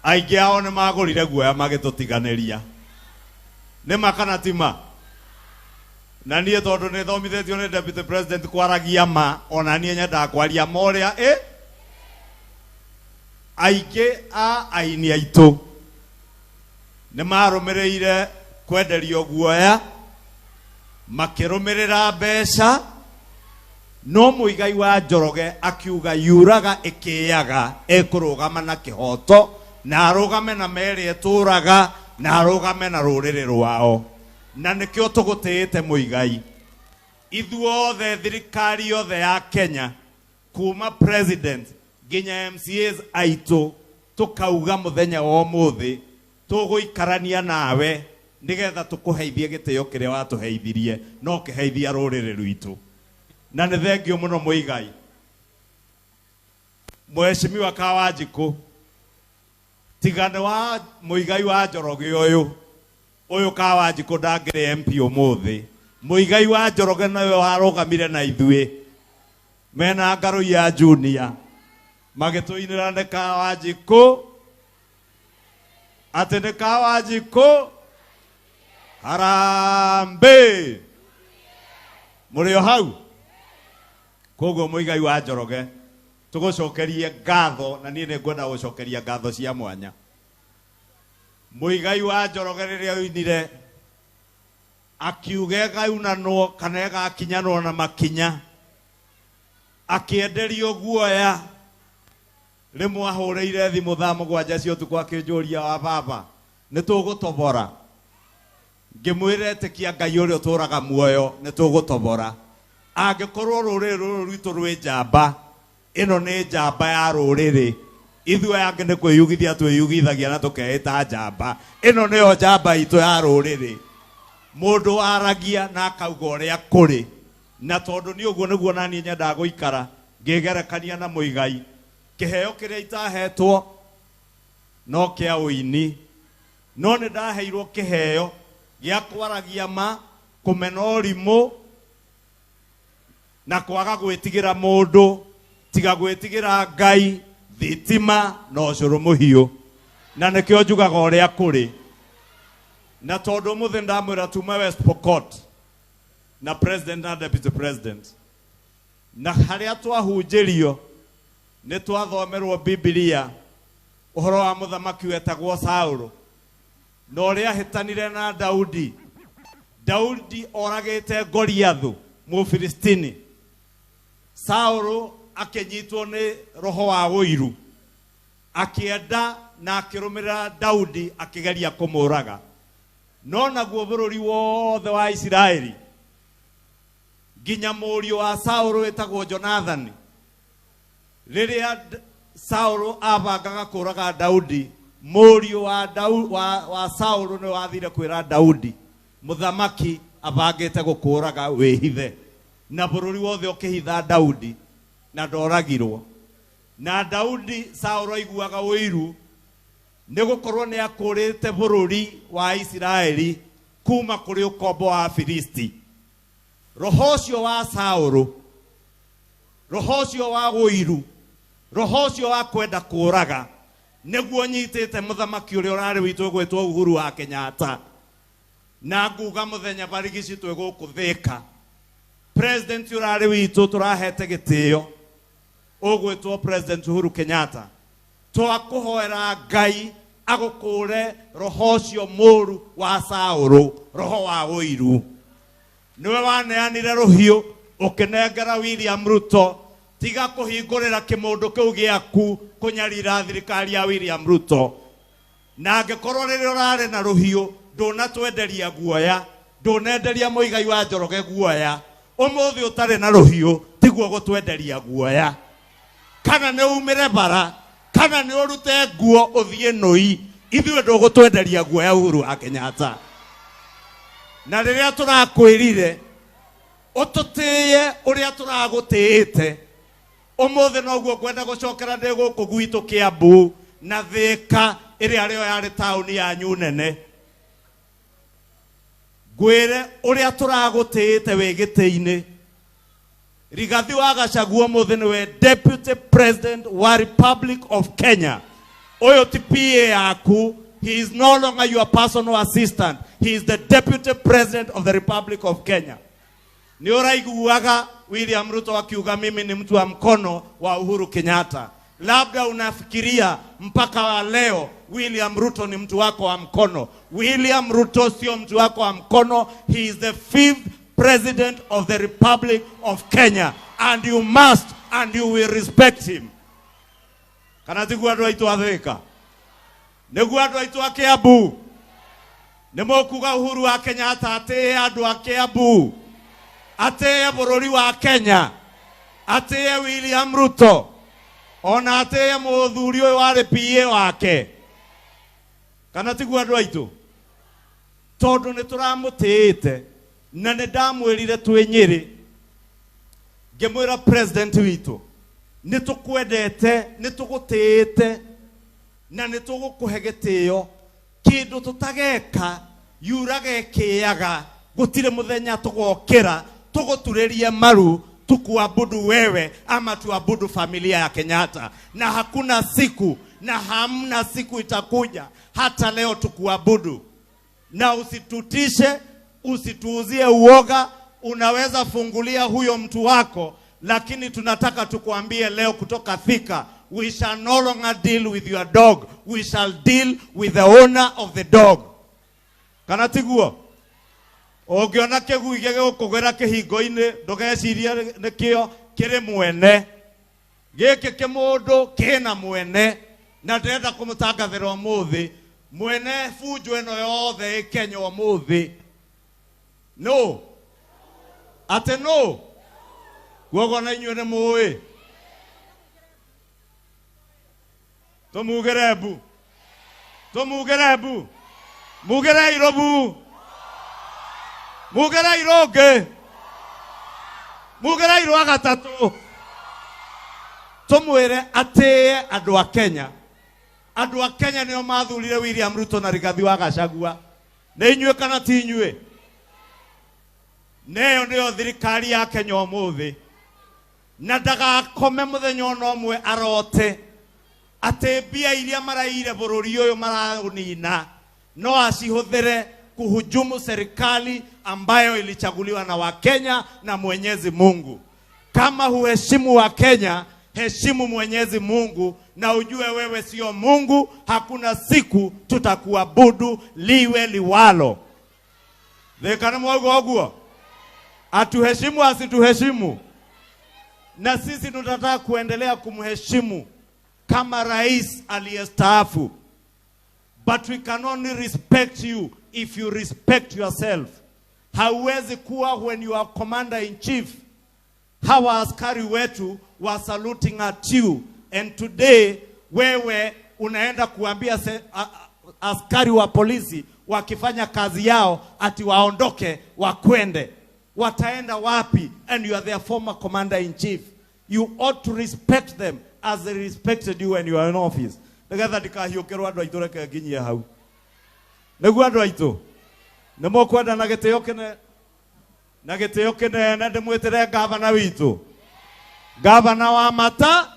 aingĩ ao nĩ magũrire guoya magĩtũtiganĩria. Nĩ ma kana ti ma? Na niĩ tondũ nĩ thomithĩtio nĩ Deputy President kwaragia ma, ona niĩ nyendaga kwaria ma ũrĩa ĩ aingĩ a aini aitũ nĩ marũmĩrĩire kwenderio guoya, makĩrũmĩrĩra mbeca, no Muigai wa Njoroge akiuga yuraga ĩkĩaga, ĩkũrũgama na kĩhoto, na arũgame na merĩ ĩtũraga, na arũgame na rũrĩrĩ rwao. Na nĩkĩo tũgũtĩĩte Muigai. Ithuothe thirikari yothe ya Kenya, kuma president nginya MCAs aitũ, tũkauga mũthenya wa ũmũthĩ tũgũikarania nawe nĩgetha tũkũheithie gĩtĩo kĩrĩa watũheithirie, no kĩheithia rũrĩrĩ rwitũ. Na nĩ thengio mũno Muigai. Mheshimiwa Kawanjikũ, tiga nĩ wa Muigai wa Njoroge ũyũ, ũyũ Kawanjikũ ndangĩrĩ MP ũmũthĩ. Muigai wa Njoroge nowe warũgamire na ithuĩ mena Ngarũi ya Junior, magĩtũinĩra nĩ Kawanjikũ, atĩ nĩ Kawanjikũ harambee. Mũrĩ o hau? Koguo Muigai wa Njoroge tũgũcokerie ngatho, na niĩ nĩngwenda gũcokeria ngatho cia mwanya. Muigai wa Njoroge rĩrĩa oinire akiuga ĩgaunanwo kana ĩgakinyanwo na makinya, akĩenderio guoya. Rĩmwe ahũrĩire thimũ thaa 7 cia ũtukũ akĩnjũria, wa baba nĩ tũgũtobora? Ngĩmwĩra ĩtĩkia Ngai ũrĩa ũtũraga muoyo, nĩ tũgũtobora. Angĩkorwo rũrĩrĩ rũrũ rwitũ rwĩ njamba, ĩno nĩ njamba ya rũrĩrĩ. Ithuĩ aya angĩ nĩ kwĩyugithia twĩyugithagia na tũkeĩta njamba. Ĩno nĩyo njamba itũ ya rũrĩrĩ. Mũndũ waragia na akauga ũrĩa kũrĩ. Na tondũ nĩ ũguo nĩguo naniĩ nyendaga gũikara, ngĩgerekania na Muigai. Kĩheo kĩrĩa itahetwo no kĩa ũini, no nĩ ndaheirwo kĩheo gĩa kwaragia ma, kũmena ũrimũ, na kwaga gwĩtigĩra mũndũ, tiga gwĩtigĩra Ngai, thitima na ũcũrũ mũhiũ. Na nĩkĩo njugaga ũrĩa kũrĩ. Na tondũ ũmũthĩ ndamwĩra tuma West Pokot na president na deputy president, na harĩa twahunjĩrio nĩ twathomerwo Bibilia ũhoro wa mũthamaki wetagwo Saũlũ, na ũrĩa ahĩtanire na Daudi. Daudi oragĩte Goliathu Mũfilistini. Saũlũ akĩnyitwo nĩ roho wa ũiru, akĩenda na akĩrũmĩrĩra Daudi akĩgeria kũmũraga. No naguo bũrũri wothe wa Isiraeli, nginya mũriũ wa Saũlũ wĩtagwo Jonathani, rĩrĩa Saũlũ abangaga kũraga Daudi, mũriũ wa Saũlũ nĩ wathire kwĩra Daudi, mũthamaki abangĩte gũkũraga wĩhithe. Na bũrũri wothe ũkĩhitha Daudi, na ndoragirwo. Na Daudi Saũlũ aiguaga ũiru nĩ gũkorwo nĩ akũrĩte bũrũri wa Isiraeli kuma kũrĩ ũkombo wa Afilisti. Roho ũcio wa Saũlũ, roho ũcio wa ũiru, roho ũcio wa kwenda kũraga, nĩguo nyitĩte mũthamaki ũrĩa ũrarĩ witũ ũgwĩtwo Uhuru wa Kenyatta. Na nguga mũthenya barigici twĩ gũkũ Thĩka, president ũrarĩ witũ tũrahete gĩtĩo ũgwĩtwo President Uhuru Kenyatta, twakũhoera Ngai agũkũre roho ũcio mũru wa Saũlũ, roho wa ũiru. Nĩwe waneanire rũhiũ ũkĩnengera William Ruto. Tiga kũhingũrĩra kĩmũndũ kĩu gĩaku kũnyarira thirikari ya William Ruto. Na angĩkorwo rĩrĩa ũrarĩ na rũhiũ ndũnatwenderia guoya, ndũnenderia Muigai wa Njoroge guoya, Umuthi utari na ruhiu tiguo gutwenderia guoya. Kana ni umire bara, kana ni urute nguo uthie nui, ithuĩ ndũgũtwenderia guoya Uhuru wa Kenyatta. Na rĩrĩa tũrakwĩrire ũtũtĩĩe ũrĩa tũragũtĩĩte, ũmũthĩ noguo ngwenda gũcokera ndĩ gũkũ gwitũ Kiambu na Thika ĩrĩa rĩo yarĩ taũni yanyu nene. Ngwĩre ũrĩa tũragũtĩĩte wĩ gĩtĩ-inĩ. Rigathi wa Gachagua ũmũthĩ nĩwe Deputy President wa Republic of Kenya. Ũyũ ti PA yaku. He is no longer your personal assistant. He is the Deputy President of the Republic of Kenya. Nĩ ũraiguaga William Ruto akiuga mimi ni mtu wa mkono wa Uhuru Kenyatta. Labda unafikiria mpaka wa leo William Ruto ni mtu wako wa mkono. William Ruto sio mtu wako wa mkono. He is the 5th President of the Republic of Kenya, and you must and you will respect him. Kana tiguo andũ aitũ a Thika? Nĩguo andũ aitũ a Kiambu? Nĩ mũkuga Uhuru wa Kenyatta atĩĩe andũ a Kiambu, atĩĩe bũrũri wa Kenya, atĩĩe William Ruto, ona atĩĩe mũthuri ũyũ warĩ PA wake. Kana tiguo andũ aitũ? Tondũ nĩ tũramũtĩĩte na nĩ ndamwĩrire twĩ Nyĩrĩ, ngĩmwĩra president witũ nĩ tũkwendete, nĩ tũgũtĩĩte na nĩ tũgũkũhe gĩtĩo. Kĩndũ tũtageka yuraga ĩkĩaga, gũtirĩ mũthenya tũgokĩra tũgũturĩrie maru tukuabudu wewe ama tuabudu familia ya Kenyatta. Na hakuna siku na hamna siku itakuja hata leo tukuabudu. Na usitutishe, usituuzie uoga. Unaweza fungulia huyo mtu wako, lakini tunataka tukuambie leo kutoka Thika, we shall no longer deal with your dog, we shall deal with the owner of the dog. Kana tiguo? Ũngĩona kĩgui gĩgũkũgĩra kĩhingo-inĩ ndũgecirie nĩkĩo kĩrĩ mwene. Gĩkĩ kĩmũndũ kĩna mwene, na ndĩrenda kũmũtangathĩra ũmũthĩ mwene bunjo ĩno yothe ĩ Kenya ũmũthĩ. No atĩ no guogo na inyuĩ nĩ mũĩ. Tũmugĩre mbu, tũmugĩre mbu, mugĩre irobu, mugĩre irũngĩ, mugĩre irwa gatatũ. Tũmwĩre atĩĩe andũ a Kenya. Andũ a Kenya nĩo mathurire William Ruto na Rigathi wa Gachagua. Nĩ inyuĩ kana ti inyuĩ? Neyo nĩyo thirikari ya Kenya ũmũthĩ. Na ndagakome mũthenya ona ũmwe arote atĩ mbia iria maraire bũrũri ũyũ maraũnina no acihũthĩre kuhujumu serikali ambayo ilichaguliwa na Wakenya na Mwenyezi Mungu. Kama huheshimu Wakenya, heshimu Mwenyezi Mungu na ujue wewe sio Mungu. Hakuna siku tutakuabudu liwe liwalo. Thika nĩ mwauga ũguo? Atuheshimu asituheshimu, na sisi tunataka kuendelea kumheshimu kama rais aliyestaafu. But we can only respect you if you respect yourself. Hauwezi kuwa when you are commander in chief, hawa askari wetu were saluting at you, and today wewe unaenda kuambia askari wa polisi wakifanya kazi yao ati waondoke wakwende. Wataenda wapi? And you are their former commander in chief. You ought to respect them as they respected you when you are in office. Nigetha ndikahiũkĩrwo andũ aitũ, reke nginyie hau. Nĩguo andũ aitũ nĩ mũkwenda na gĩtĩo kĩnene, na gĩtĩo kĩnene ndĩmwĩtĩre gavana witũ, gavana wa mata,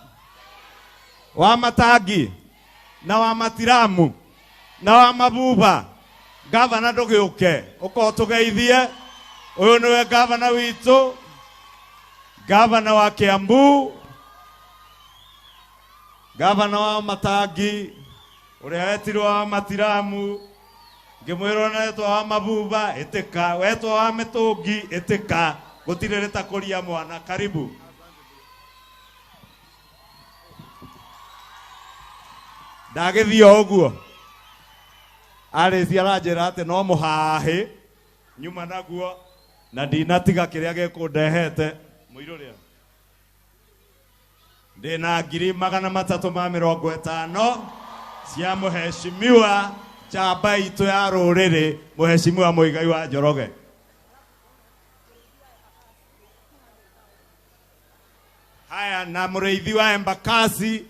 wa matangi na wa matiramu na wa mabuba. Gavana ndũgĩũke ũkorwo tũgeithie. Ũyũ nĩwe gavana witũ, gavana wa Kiambu, gavana wa matangi, ũrĩa wetirwo wa matiramu, ngĩmwĩrwo netwo wa mabuba, ĩtĩka, wetwo wa mĩtũngi, ĩtĩka, gũtirĩ rĩtakũria mwana. Karibu. Ndagĩthiĩ o ũguo arĩci aranjĩra atĩ no mũhahĩ nyuma naguo. Na ndinatiga kĩrĩa gĩkũndehete mũirũ rĩa ndĩna 350,000 cia mũheshimiwa njamba itũ ya rũrĩrĩ mũheshimiwa Muigai wa Njoroge. Haya, na mũrĩithi wa Embakasi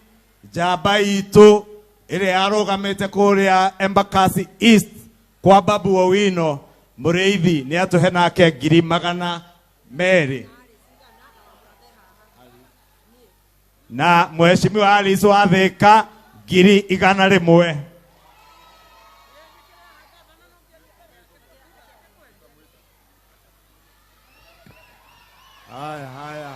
njamba itũ ĩrĩa yarũgamĩte kũrĩa Embakasi East kwa Babu Owino, mũrĩithi nĩ atũhe nake 200,000. Na mheshimiwa Alice wa Thika 100,000. Haya, haya.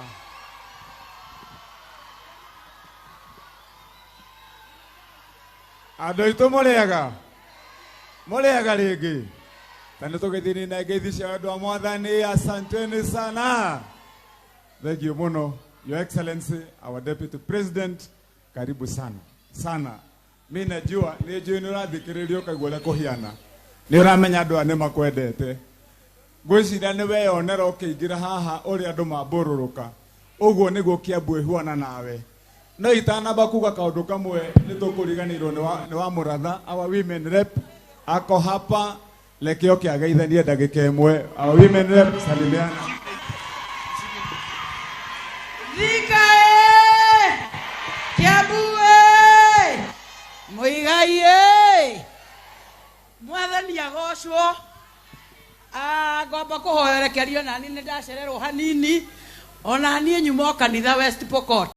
Andũ aitũ mũrĩega? Mũrĩega rĩngĩ? Ta nĩ tũgĩthiĩ na ngeithi cia andũ a Mwathani, asanteni sana. Thank you mũno. Your Excellency, our Deputy President, karibu sana. Sana. Mi najua, nĩ njũĩ nĩ ũrathikĩrĩria ũkaigua ũrĩa kũhiana. Nĩ ũramenya andũ aya nĩ makwendete. Ngwĩciria nĩ weyonera ũkĩingĩra haha ũrĩa andũ mambũrũrũka. Ũguo nĩguo Kiambu ĩhuana nawe. No itanamba kuga kaũndũ kamwe nĩ tũkũriganĩirwo nĩ wa Mũratha, our women rep ako hapa, reke oke ageithanie ndagĩka ĩmwe. Our women rep, salimiana. Thika ĩ! Kiambu ĩ! Muigai ĩ! Mwathani agocwo. Ngwamba kũhoya rekerio nani nĩ ndacererwo hanini ona niĩ nyuma o kanitha West Pokot.